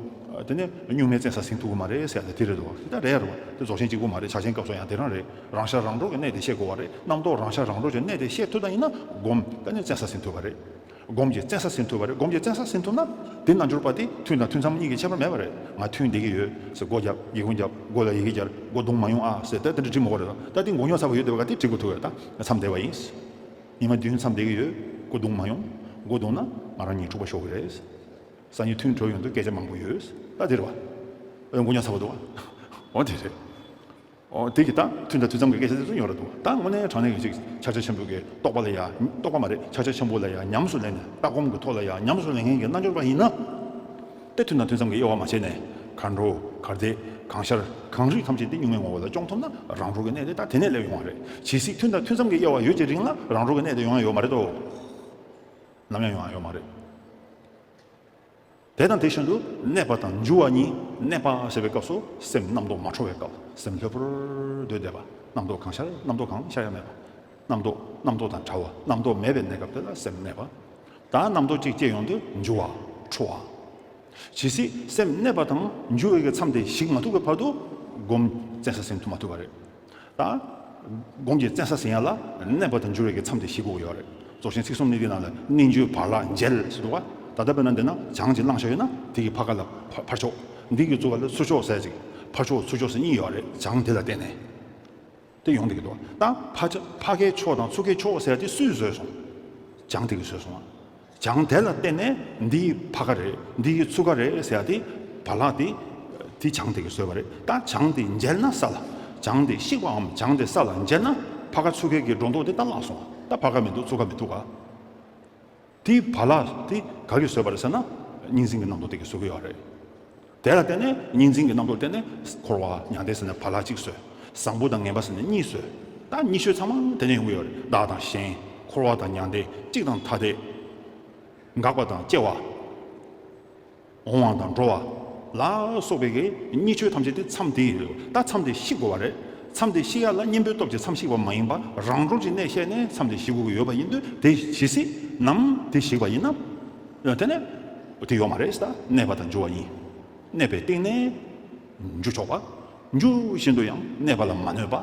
དེ་ནས་གཉུག་མའི་བཙན་ས་ཟིན་ཐུབ་ཀྱི་མ་རེད་ཟེར་ཡ་དེ་དེ་རེད་འདུག་དེ་ད་རེད་རེད་བ། དེ་རྫོགས་ཆེན་གཅིག་པུ་མ་རེད། ཕྱག་ཆེན་སྐབས་སུ་ཡང་དེ་རང་རེད། རང་ཤར་རང་གྲོལ་གྱི་གནད་དེ་ཤེས་དགོས་པ་རེད། རྣམ་རྟོག་རང་ཤར་རང་གྲོལ་གྱི་གནད་དེ་ཤེས་ཐུབ་པ་ཡིན་ན་སྒོམ་དེ་ནས་བཙན་ས་ཟིན་ཐུབ་པ་རེད། སྒོམ་གྱི་བཙན་ས་ཟིན་ཐུབ་པ་རེད། སྒོམ་གྱི་བཙན་ས་ཟིན་ཐུབ་ན་དེ་རྣལ་འབྱོར་པ་དེ་ཐུན་དང་ཐུན་མཚམས་གཉིས་ཀྱི་ཁྱད་པར་མེད་པ་རེད། ང་ཐུན་བསྡད་ཀྱི་ཡོད་ཟེར་སྒོ་བརྒྱབ་ཡི་གུ་བརྒྱབ་སྒོ་ལ་ཡི་གེ་སྦྱར་སྒོ་རྡུང་མ་ཡོང་ཨ་ཟེར་ད་དེ་འདྲ་འབྲི་མི་དགོས་རེད། ད་དེ་མགོ་རྙོག་ཚ་པོ་ཡོད་བསྡད་པ་ག་དེ་འབྲི་དགོས་ཐུག་ཡོད། ད་མཚམས་བསྡད་པ་ཡིན། ཉི་མ་བདུན་མཚམས་བསྡད་ཀྱི་ཡོད། སྒོ་རྡུང་མ་ཡོང་། སྒོ་རྡུང་ན་ང་རང་ཉིད་འཁྲུག་པ་ཤོར་གྱི་རེད། སང་ཉིན་ཐུན་གྲོལ་ཡོང་དུས་སྐད་ཆ་མང་པོ་ཡོད། ད་དེ་རེད་བ། ཨོ་མགོ་རྙོག་ཚ་པོ་འདུག་བ། འོ་དེ་རེད། ཨོ་དེ་གི་ད་ཐུན་དང་ཐུན་མཚམས་ཀྱི་སྐད་ཆ་དེ་ཚོ་ཡོང་ར་འདུག་ད་དངོས་གནས་དྲང་གནས་ཀྱི་ཅིག་ཕྱག་རྒྱ་ཆེན་པོའི་གི་རྟོགས་པ་ལ་ཡ། རྟོགས་པ་མ་རེད། ཕྱག་རྒྱ་ཆེན་པོ་ལ་ཡ་ཉམས་སུ་ལེན་ནས་ལྟ་སྒོམ་གྱི་ཐོག་ལ་ཡ་ཉམས་སུ་ལེན་མཁན་གྱི་རྣལ་འབྱོར་པ་ཡིན་ན། དེ་ཐུན་དང་ཐུན་མཚམས་ཀྱི་དབྱེ་བ་མ་ཕྱེ་ནས་གར་འགྲོ་གར་བསྡད་གང་ཤར་གང་རིག་ཐམས་ཅད་དེ་གཉུག་མའི་ངོ་བོ་ལ་སྐྱོང་ཐུབ་ན་རང་གྲོལ་གྱི་གནད་དེ་ད་དེ་ནས་སླེབས་ཡོང་བ་རེད། ཇི་སྲིད་ཐུན་དང་ཐུན་མཚམས་ཀྱི་དབྱེ་བ་ཡོད་ཀྱི་རིང་ལ་རང་གྲོལ་གྱི་གནད་དེ་ཡོང་ཡ་ཡོད་མ་རེད་དོ། ནམ་ཡང་ཡོང་ཡ་ཡོད་མ་རེད། དེ་དང་དེ་བཞིན་དུ་གནས་པ་དང་འགྱུ་བ་གཉིས། གནས་པ་ཟེར་བའི་སྐབས་སུ་སེམས་རྣམ་རྟོག་མ་འཕྲོ་བའི་སྐབས། སེམས་ལྷོད་པོར་སྡོད་བསྡད་པ། རྣམ་རྟོག་གང་ཤར་རྣམ་རྟོག་གང་ཤར་ཡ་མེད་པ། རྣམ་རྟོག་རྣམ་རྟོག་དང་བྲལ་བ། རྣམ་རྟོག་མེད་པའི་གནས་སྐབས་དེ་ལ་སེམས་གནས་པ། ད་རྣམ་རྟོག་གཅིག་སྐྱེས་ཡོང་དུས་འགྱུ་བ། འཕྲོ་བ། ཇི་སྲིད་སེམས་གནས་པ་དང་འགྱུ་བའི་གི་མཚམས་དེ་ཞིག་མ་ཐུབ་པའི་བར་དུ་སྒོམ་བཙན་ས་ཟིན་ཐུབ་མ་ཐུབ་པ་རེད། ད། སྒོམ་གྱི་བཙན་ས་ཟིན་ཡ་ལ་གནས་པ་དང་འགྱུ་བའི་གི་མཚམས་དེ་ཞིག་དགོས་ཀྱི་ཡོད་རེད། རྫོགས་ཆེན་ཚིག་གསུམ་གནད་བརྡེག་ནང་ལ་གནས་འགྱུ་བར་ལག་འཇལ་ཟེར་འདུག་བ། ད་ལྟ་དཔེར་ན་འདི་ན་བྱང་གཅིག་བླངས་བཞག་ཡོད་ན་དེ་གི་ཕར་ཁ་ལ་ཕ་ཕར་ཕྱོགས། འདི་གི་ཚུར་ཁ་ལ་ཚུར་ཕྱོགས་ཟེར་ཅིག་ཕར་ཕྱོགས་ཚུར་ཕྱོགས་ཟེར་གཉིས་ཡོད་རེད། བྱང་དེ་ལ་བརྟེན་ནས། དེ་ཡོང་བསྡད་ཀྱི་འདུག་ད་ཕ་ཕ་ཁའི་ཕྱོགས་དང་ཚུར་ཁའི་ཕྱོགས་ཟེར་ཡ་དེ་སུས་བཟོས་སོང་། བྱང་དེ་གིས་བཟོས་སོང་བ། བྱང་དེ་ལ་བརྟེན་ནས་འདི་ཕ་ཁ་རེད། འདི་ཚུར་ཁ་རེད་ཟེར་ཡ་དེ་བ་ལག་དེ་དེ་བྱང་དེ་གིས་བཟོས་པ་རེད། ད་བྱང་དེ་འཇལ་ན་ས་ལ། བྱང་དེ་བཤིག་པའམ་བྱང་དེ་ས་ལ་འཇལ་ན་ཕ་ཁ་ཚུར་ཁའི་གི་སྒྲོ་འདོགས་དེ་ད་བརླག་སོང་བ། ད་ཕ་ཁ་མི་འདུག་ཚུར་ཁ་མི་ཐུག་ག་དེ་བ་ལག་དེ་ག་གིས་བཟོས་པ་རེད་ཟེར་ན། གཉིས་འཛིན་གྱི་རྣམ་རྟོག་དེ་གིས་བཟོ་གི་ཡོད་རེད། དེ་ལ་བརྟེན་ནས་གཉིས་འཛིན་གྱི་རྣམ་རྟོག་བརྟེན་ནས་འཁོར་བ་མྱང་འདས་ཟེར་ནས་བ་ལག་གཅིག་བཟོས། བཟང་པོ་དང་ངན་པ་ཟེར་ནས་གཉིས་བཟོས། ད་གཉིས་ཆོས་ཚང་མ་དེ་ནས་ཡོང་གི་ཡོད་རེད། བདག་དང་གཞན། འཁོར་བ་དང་མྱང་འདས། གཅིག་དང་ཐ་དད། འགག་པ་དང་སྐྱེ་བ། འོང་བ་དང་འགྲོ་བ། ལ་སོགས་པའི་གི་གཉིས་ཆོས་ཐམས་ཅད་དེ་མཚམས་དེ་ཡིན་རེད། ད་མཚམས་དེ་བཤིག་དགོས་པ་རེད། མཚམས་དེ་བཤིག་ཡ་ལ་གཉེན་པོའི་སྟོབས་ཀྱིས་མཚམས་བཤིག་པ་མ་ཡིན་པ་རང་གྲོལ་གྱི་གནད་བཤད་ནས་མཚམས་དེ་བཤིག་དགོས་ཀྱི་ཡོད་པ་ཡིན་དུས། དེ་ཇི་སྲིད་ནམ་དེ་བཤིག་པ་ཡིན་ན། དེ་ནས་དེ་ཡོད་མ་རེད་ཟེར། ད་གནས་པ་དང་འགྱུ་བ་ཡིན། གནས་པའི་སྟེང་ནས་འགྱུ་ཆོག་པ། འགྱུ་བཞིན་དུ་ཡང་གནས་པ་ལ་མ་གནོད་པ།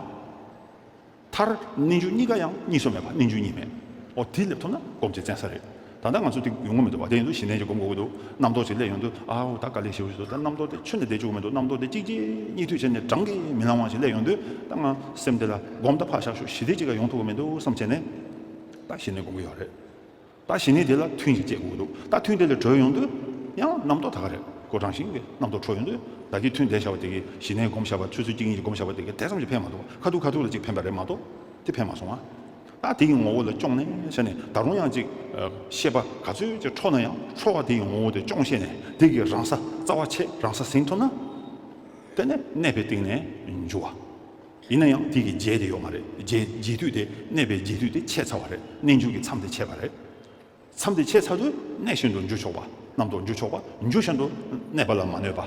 མཐར་གནས་འགྱུ་གཉིས་ཀ་ཡང་གཉིས་སུ་མེད་པ། གནས་འགྱུ་གཉིས་མེད། འོ་དེ་སླེབས་ཐུབ་ན་སྒོམ་བྱེད་བཙན་ས་རེད། ད་ལྟ་ང་ཚོ་དེ་ཡོང་གི་མི་འདུག་བ། དེ་ཡིན་དུས་ཞི་གནས་ཀྱི་སྒོམ་དགོས་ཀྱི་འདུག་རྣམ་རྟོག་ཅིག་སླེབས་ཡོང་དུས་ཨའོ་ད་དཀའ་ལས་ཞེ་པོ་ཞིག་འདུག་ད་རྣམ་རྟོག་དེ་ཁྱོན་ནས་བསྡད་བཅུག་གི་མི་འདུག་རྣམ་རྟོག་དེ་གཅིག་རྗེས་གཉིས་མཐུད་བྱས་ནས་བགྲང་གི་མི་ལང་བ་ཞིག་སླེབས་ཡོང་དུས། ད་ང་སེམས་དེ་ལ་སྒོམ་ད་ཕར་བཞག་ཤོག་ཞི་བདེ་གཅིག་ག་ཡོང་ཐུབ་ཀྱི་མི་འདུག་བསམ་བྱས་ནས་ད་ཞི་གནས་སྒོམ་གྱི་ཡོད་རེད། ད་ཞི་གནས་དེ་ལ་ཐུན་ཞིག་བཅད་དགོས་འདུག་ད་ཐུན་དེ་ལ་གྲོལ་ཡོང་དུས་ཡང་རྣམ་རྟོག་ད་ག་རེ་ཀོ་གྲངས་ཤིག་གི་རྣམ་རྟོག་འཕྲོ་ཡོང་དུས་ད་གི་ཐུན་དེ་བྱ་བ་དེ་གི་ཞི་གནས་སྒོམ་བྱ་བ་ཆུ་ཚོད་གཅིག་གཉིས་ཀྱི་སྒོམ་བྱ་བ་དེ་གི་དེ་ཙམ་གྱིས་ཕན་མ་ཐོགས། ཁ་ཐུག་ཁ་ཐུག་ལ་ཅིག་ཕན་པ་རེད་མ་གཏོགས་དེ་ཕན་མ་སོང་ང་། ད་དེ་གི་ངོ་བོ་ལ་སྐྱོང་ནས་བྱས་ནས་ད་རུང་ཡང་ཅིག་ཤེས་པ་ག་ཚོད་ཅིག་འཕྲོ་ན་ཡང་འཕྲོ་བ་དེ་གི་ངོ་བོ་དེ་སྐྱོང་ཤེས་ནས་དེ་གི་རང་ས་རྩ་བ་ཆད་རང་ས་ཟིན་ཐུབ་ན་དེ་ནས་གནས་པའི་སྟེང་ནས་འགྱུ་བ། ཡིན་ན་ཡང་དེ་གི་རྗེས་དེ་ཡོད་མ་རེད། རྗེས་རྗེས་མཐུད་དེ་གནས་པའི་རྗེས་མཐུད་དེ་ཆད་ཚར་བ་རེད། རྣལ་འབྱོར་གྱི་མཚམས་དེ་ཆད་པ་རེད། མཚམས་དེ་ཆད་ཚར་དུས་གནས་བཞིན་དུ་འགྱུ་ཆོག་པ། རྣམ་རྟོག་འགྱུ་ཆོག་པ། འགྱུ་བཞིན་དུ་གནས་པ་ལ་མ་གནོད་པ།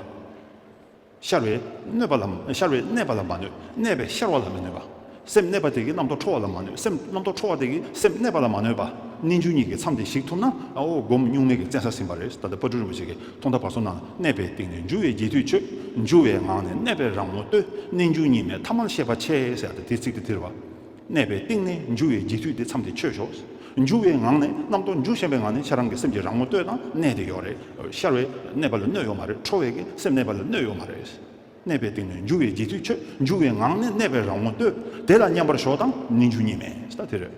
ཤར་བའི་གནོད་པ་ལ་ཤར་བའི་གནས་པ་ལ་མ་གནོད། གནས་པའི་ཤར་བ་ལ་མི་གནོད་པ། སེམས་གནས་པ་དེ་གིས་རྣམ་རྟོག་འཕྲོ་བ་ལ་མ་གནོད། སེམས་རྣམ་རྟོག་འཕྲོ་བ་དེ་གིས་སེམས་གནས་པ་ལ་མ་གནོད་པ། རྣལ་འབྱོར་གཉིས་ཀྱི་མཚམས་དེ་ཞིག་ཐུབ་ན་ཨ་འོ་སྒོམ་གཉུག་མའི་གི་བཙན་ས་ཟིན་པ་རེད། ད་ལྟ་དཔལ་སྤྲུལ་རིན་པོ་ཆེ་གིས་ཐོག་མཐའ་བར་གསུམ་ནང་གནས་པའི་སྟེང་ནས་འགྱུ་བའི་རྗེས་མཐུད་ཆོད། འགྱུ་བའི་ངང་ནས་གནས་པའི་རང་ངོ་ལྟོས། རྣལ་འབྱོར་གཉིས་མེད་ཐ་མལ་ཤེས་པ་ཆད་ཟེར་ཡ་དེ་དེ་ཚིག་དེ་དེ་རེད་བ། གནས་པའི་སྟེང་ནས་འགྱུ་བའི་རྗེས་མཐུད་དེ་མཚམས་དེ་ཆོད་ཞོག་འགྱུ་བའི་ངང་ནས་རྣམ་རྟོག་འགྱུ་བཞིན་པའི་ངང་ནས་ཁྱེད་རང་གི་སེམས་ཀྱི་རང་ངོ་ལྟོས་དང་གནས་དེ་ཡོད་རེད། ཤར་བའི་གནས་པ་ལ་གནོད་ཡོད་མ་རེད། འཕྲོ་བའི་གི་སེམས་གནས་པ་ལ་གནོད་ཡོད་མ་རེད། གནས་པའི་སྟེང་ནས་འགྱུ་བའི་རྗེས་མཐུད་ཆོད། འགྱུ་བའི་ངང་ནས་གནས་པའི་རང་ངོ་ལྟོས། དེ་ལ་མཉམ་པར་ཞོག་དང་རྣལ་འབྱོར་གཉིས་མེད་ད་དེ་རེད།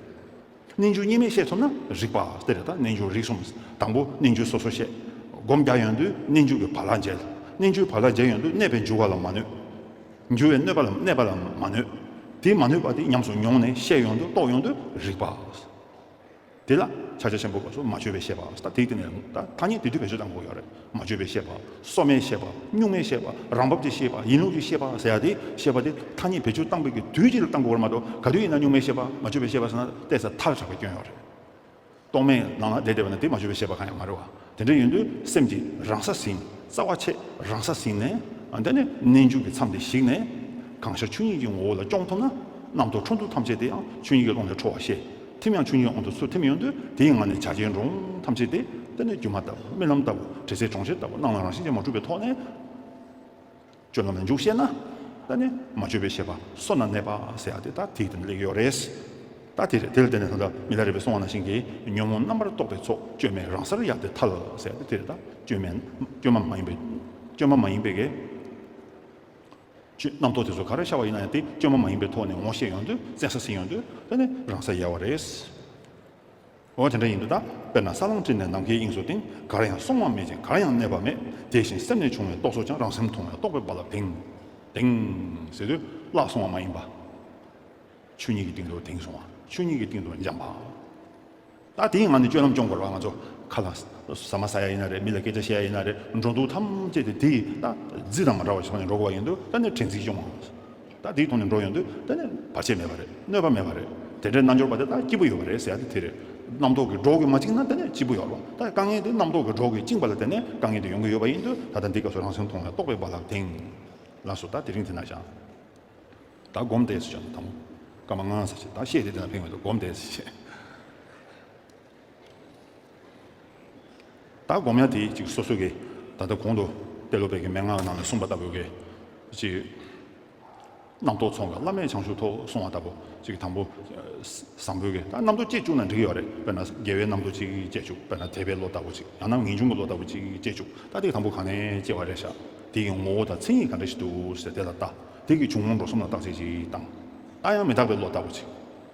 རྣལ་འབྱོར་གཉིས་མེད་ཤེས་ཐུབ་ན་རིག་པ་དེ་རེད། ད་རྣལ་འབྱོར་རིག་གསུམ། དང་པོ་རྣལ་འབྱོར་སོ་སོ་ཤེས། སྒོམ་རྒྱག་ཡོང་དུས་རྣལ་འབྱོར་གྱི་བག་ལ་འཇལ། རྣལ་འབྱོར་བག་ལ་འཇལ་ཡོང་དུས་གནས་པའི་འགྱུ་བ་ལ་མ་གནོད། འགྱུ་བའི་གནོད་པ་ལ་གནས་པ་ལ་མ་གནོད། དེ་མ་གནོད་པ་དེ་ཉམས་སུ་མྱོང་ནས་ཤེས་ཡོང་དུས་རྟོགས་ཡོང་དུས་རིག་པ། དེ་ལ་ཕྱག་རྒྱ་ཆེན་པོ་སྐབས་སུ་མ་བཅོས་པའི་ཤེས་པ་ད་དེའི་སྟེང་ནས་ད་ཐ་སྙད་དེ་དུས་བེད་སྤྱོད་གཏང་དགོས་ཡོད་རེད། མ་བཅོས་པའི་ཤེས་པ། སོ་མའི་ཤེས་པ། གཉུག་མའི་ཤེས་པ། རང་བབས་ཀྱི་ཤེས་པ། ཡིན་ལུགས་ཀྱི་ཤེས་པ་ཟེར་ཡ་དེ་ཤེས་པ་དེ་ཐ་སྙད་བེད་སྤྱོད་བཏང་པའི་གི་དུས་གཅིག་ལ་བཏང་དགོས་པ་མ་གཏོགས་ག་དུས་ཡིན་ན་གཉུག་མའི་ཤེས་པ་མ་བཅོས་པའི་ཤེས་པ་ཟེར་ན་ཏོག་ཙམ་ཐལ་དྲགས་པའི་སྐྱོན་ཡོད་རེད། རྟོག་མེད་ནང་ལ་བསྡད་བསྡད་པ་ན་དེ་མ་བཅོས་པའི་ཤེས་པ་གང་ཡང་མ་རེད་བ། དེ་འདྲ་ཡིན་དུས་སེམས་ཀྱི་རང་ས་ཟིན། རྩ་བ་ཆད་རང་ས་ཟིན་ནས་དེ་ནས་རྣལ་འབྱོར་གྱི་མཚམས་དེ་ཞིག་ནས་གང་ཤར་ཆོས་ཉིད་ཀྱི་ངོ་བོ་ལ་སྐྱོང་ཐུབ་ན་རྣམ་རྟོག་འཕྲོ་འདུ་ཐམས་ཅད་དེ་ཡང་ཆོས་ཉིད་ཀྱི་ཀློང་ནས་འཕྲོ་བ་ཤེས། ཐིམ་ཡང་ཆོས་ཉིད་དབང་དུ་ཚུར་ཐིམ་ཡོང་དུས་དེའི་ངང་ནས་བྱ་བྱེད་འགྲོ་འོང་ཐམས་ཅད་དེ་དེ་ནས་སྒྱུ་མ་ལྟ་བུ་རྨི་ལམ་ལྟ་བུ་དྲི་ཟའི་གྲོང་ཁྱེར་ལྟ་བུ་སྣང་ལ་རང་བཞིན་གྱིས་མ་གྲུབ་པའི་ཐོག་ནས། སྤྱོད་ལམ་ལ་འཇུག་ཤེས་ན། ད་ནི་མ་བཅོས་པའི་ཤེས་པ་སོ་ན་གནས་པ་ཟེར་ཡ་དེ་ད་དེའི་སྟེང་སླེབས་ཡོད་རེད། ད་དེ་རེད། དེ་ལ་བརྟེན་ནས་ད་ལྟ་མི་ལ་རས་པའི་གསུང་བ་ནང་བཞིན་གྱི་ཉོན་མོངས་རྣམ་པར་རྟོག་པའི་ཚོགས་སྐྱོན་མེད་རང་སར་ཡལ་ཏེ་ཐལ་ཟེར་ཡ་དེ་དེ་རེད། ད་སྐྱོན་མ་མ་ཡིན་པའི་སྐྱོན་མ་མ་ཡིན་པའི་གི་སྤྱོད་རྣམ་རྟོག་དེ་ཚོ་ག་རེ་ཤར་བ་ཡིན་ན་ཡང་དེ་སྐྱོན་མ་མ་ཡིན་པའི་ཐོག་ནས་ངོ་ཤེས་ཡོང་དུས་བཙན་ས་ཟིན་ཡོང་དུས་ད་ནི་རང་སར་ཡལ་བ་རེད། འོ་དེ་འདྲ་ཡིན་དུས་ད་དཔེར་ན་ས་བསླང་སྤྲིན་ནས་ནམ་མཁའི་དབྱིངས་སུ་ལྡིང་། གར་ཡང་སོང་བ་མེད་ཅིང་གར་ཡང་གནས་པ་མེད། དེ་བཞིན་སེམས་ནི་བྱུང་བའི་རྟོག་ཚོགས་ཀྱང་། རང་སེམས་མཐོང་བས་རྟོག་པའི་རྦ་རླབས་ལྡིང་། ལྡིང་ཟེར་དུས་བརླག་སོང་བ་མ་ཡིན་པ། ཆོས་ཉིད་ཀྱི་སྟེང་དུ་ལྡིང་སོང་བ། ཆོས་ཉིད་ཀྱི་སྟེང་དུ་འབྱམས་པ། ད་དེའི་ངང་ནས་སྤྱོད་ལམ་སྐྱོང་དགོས་རེད་བ། ང་ཚོ་ཁ་ལ་ཟ་མ་ཟ་ཡ་ཡིན་ན་རེད། མི་ལ་སྐད་ཆ་བཤད་ཡ་ཡིན་ན་རེད། འགྲོ་འདུག་ཐམས་ཅད་དེ་དེའི་ད་རྫི་དང་མ་འདྲ་བ་ཞིག་ནས་འགྲོ་དགོས་པ་ཡིན་དུས་ད་ནི་དྲན་རྫི་སྐྱོང་བ། ད་དེའི་ཐོག་ནས་འགྲོ་ཡོང་དུས་ད་ནི་བར་ཆད་མེད་པ་རེད། གནོད་པ་མེད་པ་རེད། དེ་འདྲའི་རྣལ་འབྱོར་པ་དེ་ད་སྐྱིད་པོ་ཡོད་པ་རེད་ཟེར་ཡ་དེ་དེ་རེད། རྣམ་རྟོག་གི་སྒྲོག་གིས་མ་བཅིངས་ན་ད་ནི་སྐྱིད་པོ་ཡོད་རེད། ད་དཀའ་ངལ་དེ་རྣམ་རྟོག་གི་སྒྲོག་གིས་བཅིངས་པ་ལ་བརྟེན་ནས་དཀའ་ངལ་དེ་ཡོང་གི་ཡོད་པ་ཡིན་དུས་ད་ལྟ་འདི་སྐབས་སུ་རང་སེམས་མཐོང་བས་རྟོག་པའི་རྦ་རླབས་ལྡིང་། ལགས་སོ། ད་དེ་རིང་དེ་ན་བཞག་ད་སྒོམ་བཟླས་སུ་བྱོན་དང་པོ། སྐར་མ་ལྔ་ཙམ་བྱས། ད་བཤད་དེ་དེ་ན་ཕན་མི་འདུག་སྒོམ་བཟླས་སུ་བྱས། ད་སྒོམ་ཡ་དེ་ཅིག་སོ་སོ་གི་ད་ལྟ་གོང་དུ་ཏེ་ལོ་པའི་གི་མན་ངག་ནང་ལ་གསུངས་པ་ལྟ་བུ་གི་ཅིག་རྣམ་རྟོག་ཚོགས་འགའ་བླ་མེད་བྱང་ཆུབ་ཐོབ་གསུངས་པ་ལྟ་བུ་ཅིག་དང་པོ་བཟང་པོའི་གི་ད་རྣམ་རྟོག་བསྐྱེད་བཅུག་ན་འགྲིག་གི་ཡོད་རེད། དཔེར་ན་དགེ་བའི་རྣམ་རྟོག་ཅིག་བསྐྱེད་བཅུག་དཔེར་ན་དད་པའི་བློ་ལྟ་བུ་ཅིག་ཡང་ན་ངེས་འབྱུང་གི་བློ་ལྟ་བུ་ཅིག་བསྐྱེད་བཅུག་ད་དེ་དང་པོ་གང་ནས་སྐྱེ་བ་རེད་ཤག་དེ་གི་ངོ་བོ་དང་མཚན་ཉིད་ག་འདྲ་ཞིག་འདུག་ཟེར་དེ་ལ་ལྟ། དེ་གི་བྱུང་ངོ་འགྲོ་གསུམ་ལ་བརྟག་དཔྱད་ཅིག་བཏང་། ད་ཡང་མི་རྟག་པའི་བློ་ལྟ་བུ་ཅིག་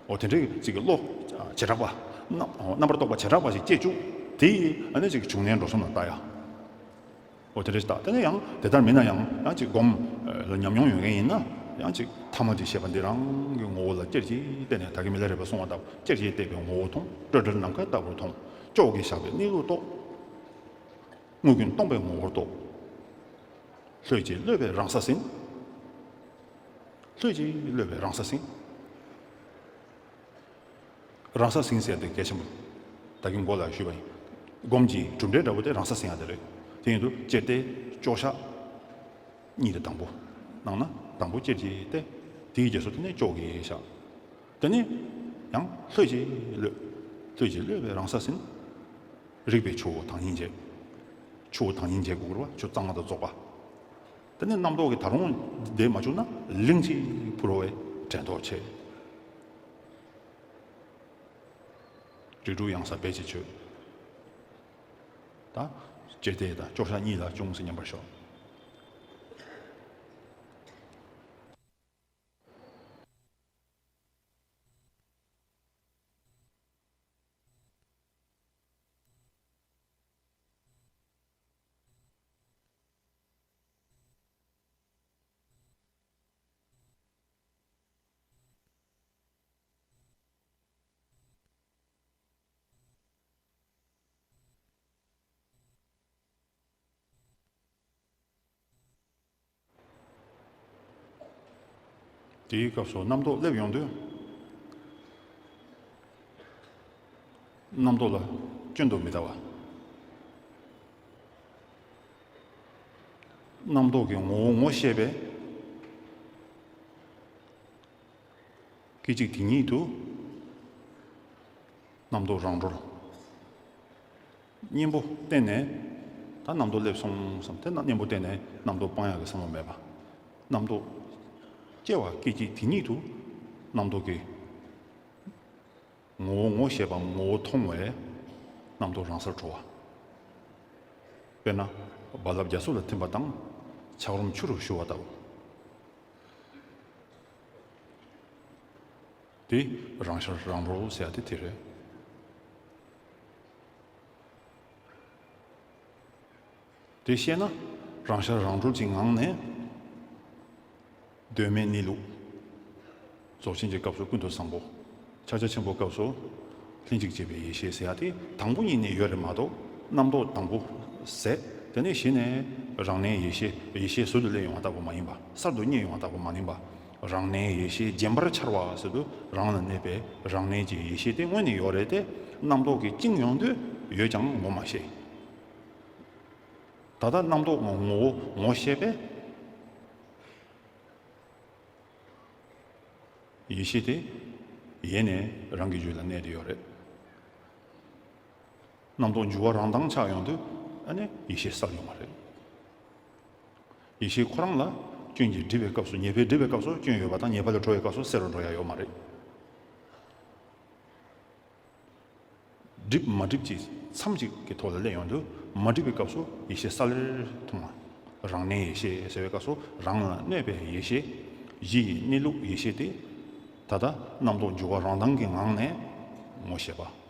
འོ་དེ་འདྲའི་ཅིག་གི་བློ་བྱེ་བྲག་པ། རྣམ་རྣམ་པར་རྟོག་པ་བྱེ་བྲག་པ་ཞིག་སྐྱེ་བཅུག་དེ་ཡིས་ཨ་ནི་ཅིག་བྱུང་གནས་འགྲོ་གསུམ་ལ་ལྟ་ཡ། འོ་དེ་འདྲ་ཞིག་ལྟ། དེ་ནས་ཡང་དེ་ལྟར་མིན་ན་ཡང་ཡང་ཅིག་སྒོམ་ལ་ཉམས་མྱོང་ཡོད་མཁན་ཡིན་ན་ཡང་ཅིག་ཐ་མལ་གྱི་ཤེས་པ་འདི་རང་གི་ངོ་བོ་ལ་ཅེར་གྱིས་བལྟས་ནས་ད་གིན་མི་ལ་རས་པས་གསུངས་པ་ལྟར་ཅེར་གྱིས་བལྟས་པའི་ངོ་བོ་མཐོང་། སྤྲོས་བྲལ་ནམ་མཁའ་ལྟ་བུར་མཐོང་། ཅོག་གིས་བཞག་པའི་གནས་ལུགས་རྟོགས། དངོས་ཀུན་སྟོང་པའི་ངོ་བོར་རྟོགས། ལྷོད་ཀྱིས་གློད་པའི་རང་ས་ཟིན། ལྷོད་ཀྱིས་གློད་པའི་རང་ས་ཟིན། རང་ས་ཟིན་ཟེར་དེ་གལ་ཆེན་པོ། ད་གིན་མགོ་ལ་ཞུས་པ་ཡིན། སྒོམ་གྱི་གྲུབ་འབྲས་འདྲ་པོ་དེ་རང་ས་ཟིན་ཡ་དེ་རེད། དེ་ཡིན་དུས་ཅེར་ཏེ་ཅོག་བཞག་གཉིས་དེ་དང་པོ། གནང་ན་དང་པོ་ཅེར་གྱིས་ཏེ། དེའི་རྗེས་སུ་དེ་ནས་ཅོག་གིས་བཞག་དེ་ནས་ཡང་ལྷོད་ཀྱིས་གློད། ལྷོད་ཀྱིས་གློད་པའི་རང་ས་ཟིན། རིག་པའི་ཆུ་བོ་དྭངས་སྙིགས་འབྱེད། ཆུ་བོ་དྭངས་སྙིགས་འབྱེད་དགོས་རེད་བ། ཆུ་གཙང་མ་དང་རྫོགས་པ། དེ་ནས་རྣམ་རྟོག་གིས་ད་རུང་བསྡད་མ་བཅུག་ན་ལིང་ཅིག་ཕུ་རོ་བའི་དྲན་རྟོག་ཆེ། རིགས་དྲུག་གཡང་ས་རྦད་ཅིག་ཆོད། ད་ཅེར་ཏེ་དང་ཅོག་བཞག་གཉིས་ལ་ཅུང་ཟད་མཉམ་པར་ཞོག་དེའི་སྐབས་སུ་རྣམ་རྟོག་སླེབས་ཡོང་དུས། རྣམ་རྟོག་ལ་སྐྱོན་དུ་མི་ལྟ་བ། རྣམ་རྟོག་གི་ངོ་བོ་ངོ་ཤེས་པས། སྐད་ཅིག་དེ་ཉིད་དུ་རྣམ་རྟོག་རང་གྲོལ། གཉེན་པོ་བསྟེན་ནས། ད་རྣམ་རྟོག་སླེབས་སོང་བསམ་དེ་ན་གཉེན་པོ་བསྟེན་ནས་རྣམ་རྟོག་སྤང་ཡག་གི་བསམ་བློ་མེད་པ། རྣམ་རྟོག་སྐྱེ་བ་སྐད་ཅིག་དེ་ཉིད་དུ་རྣམ་རྟོག་གི་ངོ་བོ་ངོ་ཤེས་པ་ངོ་བོ་མཐོང་བས་རྣམ་རྟོག་རང་སར་གྲོལ་བ། དཔེར་ན་རྦ་རླབས་རྒྱ་མཚོ་ལ་ཐིམ་པ་དང་། འཁྱགས་རོམ་ཆུ་རུ་ཞུ་བ་ལྟ་བུ། དེ་རང་ཤར་རང་གྲོལ་ཟེར་ཡ་དེ་དེ་རེད། དེ་ཤེས་ན་རང་ཤར་རང་གྲོལ་གྱི་ངང་ནས་གདོད་མའི་གནས་ལུགས། རྫོགས་ཆེན་གྱི་སྐབས་སུ་ཀུན་ཏུ་བཟང་པོ། ཕྱག་རྒྱ་ཆེན་པོའི་སྐབས་སུ་ལྷན་ཅིག་སྐྱེས་པའི་ཡེ་ཤེས་ཟེར་ཡ་དེ་དང་པོ་ཉིད་ནས་ཡོད་རེད་མ་གཏོགས། རྣམ་རྟོག་དང་པོ་ཟད། དེ་ནས་གཞི་ནས་རང་གནས་ཡེ་ཤེས། ཡེ་ཤེས་ཟུར་དུ་སླེབས་ཡོང་བ་ལྟ་བུ་མ་ཡིན་པ། གསར་དུ་རྙེད་ཡོང་བ་ལྟ་བུ་མ་ཡིན་པ། རང་གནས་ཡེ་ཤེས་རྗེན་པར་འཆར་བ་ཟེར་དུས། རང་ལ་གནས་པའི་རང་གནས་ཀྱི་ཡེ་ཤེས་དེ་སྔོན་ནས་ཡོད་རེད་དེ། རྣམ་རྟོག་གིས་བཅིངས་ཡོང་དུས་ཡོད་ཀྱང་ངོ་མ་ཤེས། ད་ལྟ་རྣམ་རྟོག་ངོ་བོ་ངོ་ཤེས་པས། ཡེ་ཤེས་དེ་ཡེ་ནས་རང་གི་རྒྱུད་ལ་གནས་བསྡད་ཡོད་རེད། རྣམ་རྟོག་འགྱུ་བ་རང་མདངས་ཆགས་ཡོང་དུས། ཨ་ནི་ཡེ་ཤེས་གསལ་ཡོང་བ་རེད། ཡེ་ཤེས་ཁོ་རང་ལ་སྐྱོན་གྱིས་བསྒྲིབས་པའི་སྐབས་སུ། ཉེས་པས་བསྒྲིབས་པའི་སྐབས་སུ་སྐྱོན་ཡོད་པ་དང་། ཉེས་པ་ལས་གྲོལ་བའི་སྐབས་སུ་གསལ་རུ་འགྲོ་ཡ་ཡོད་མ་རེད། བསྒྲིབས་མ་བསྒྲིབས་ཀྱི་མཚམས་གཅིག་གི་ཐོག་ལ་སླེབས་ཡོང་དུས། མ་བསྒྲིབས་པའི་སྐབས་སུ་ཡེ་ཤེས་གསལ་ལེར་མཐོང་བ། རང་གནས་ཡེ་ཤེས་ཟེར་བའི་སྐབས་སུ་རང་ལ་གནས་པའི་ཡེ་ཤེས། གཞི་ཡི་གནས་ལུགས་ཡེ་ཤེས་དེ་ད་ལྟ་རྣམ་རྟོག་འགྱུ་བ་རང་མདངས་ཀྱི་ངང་ནས་ངོ་ཤེས་པ།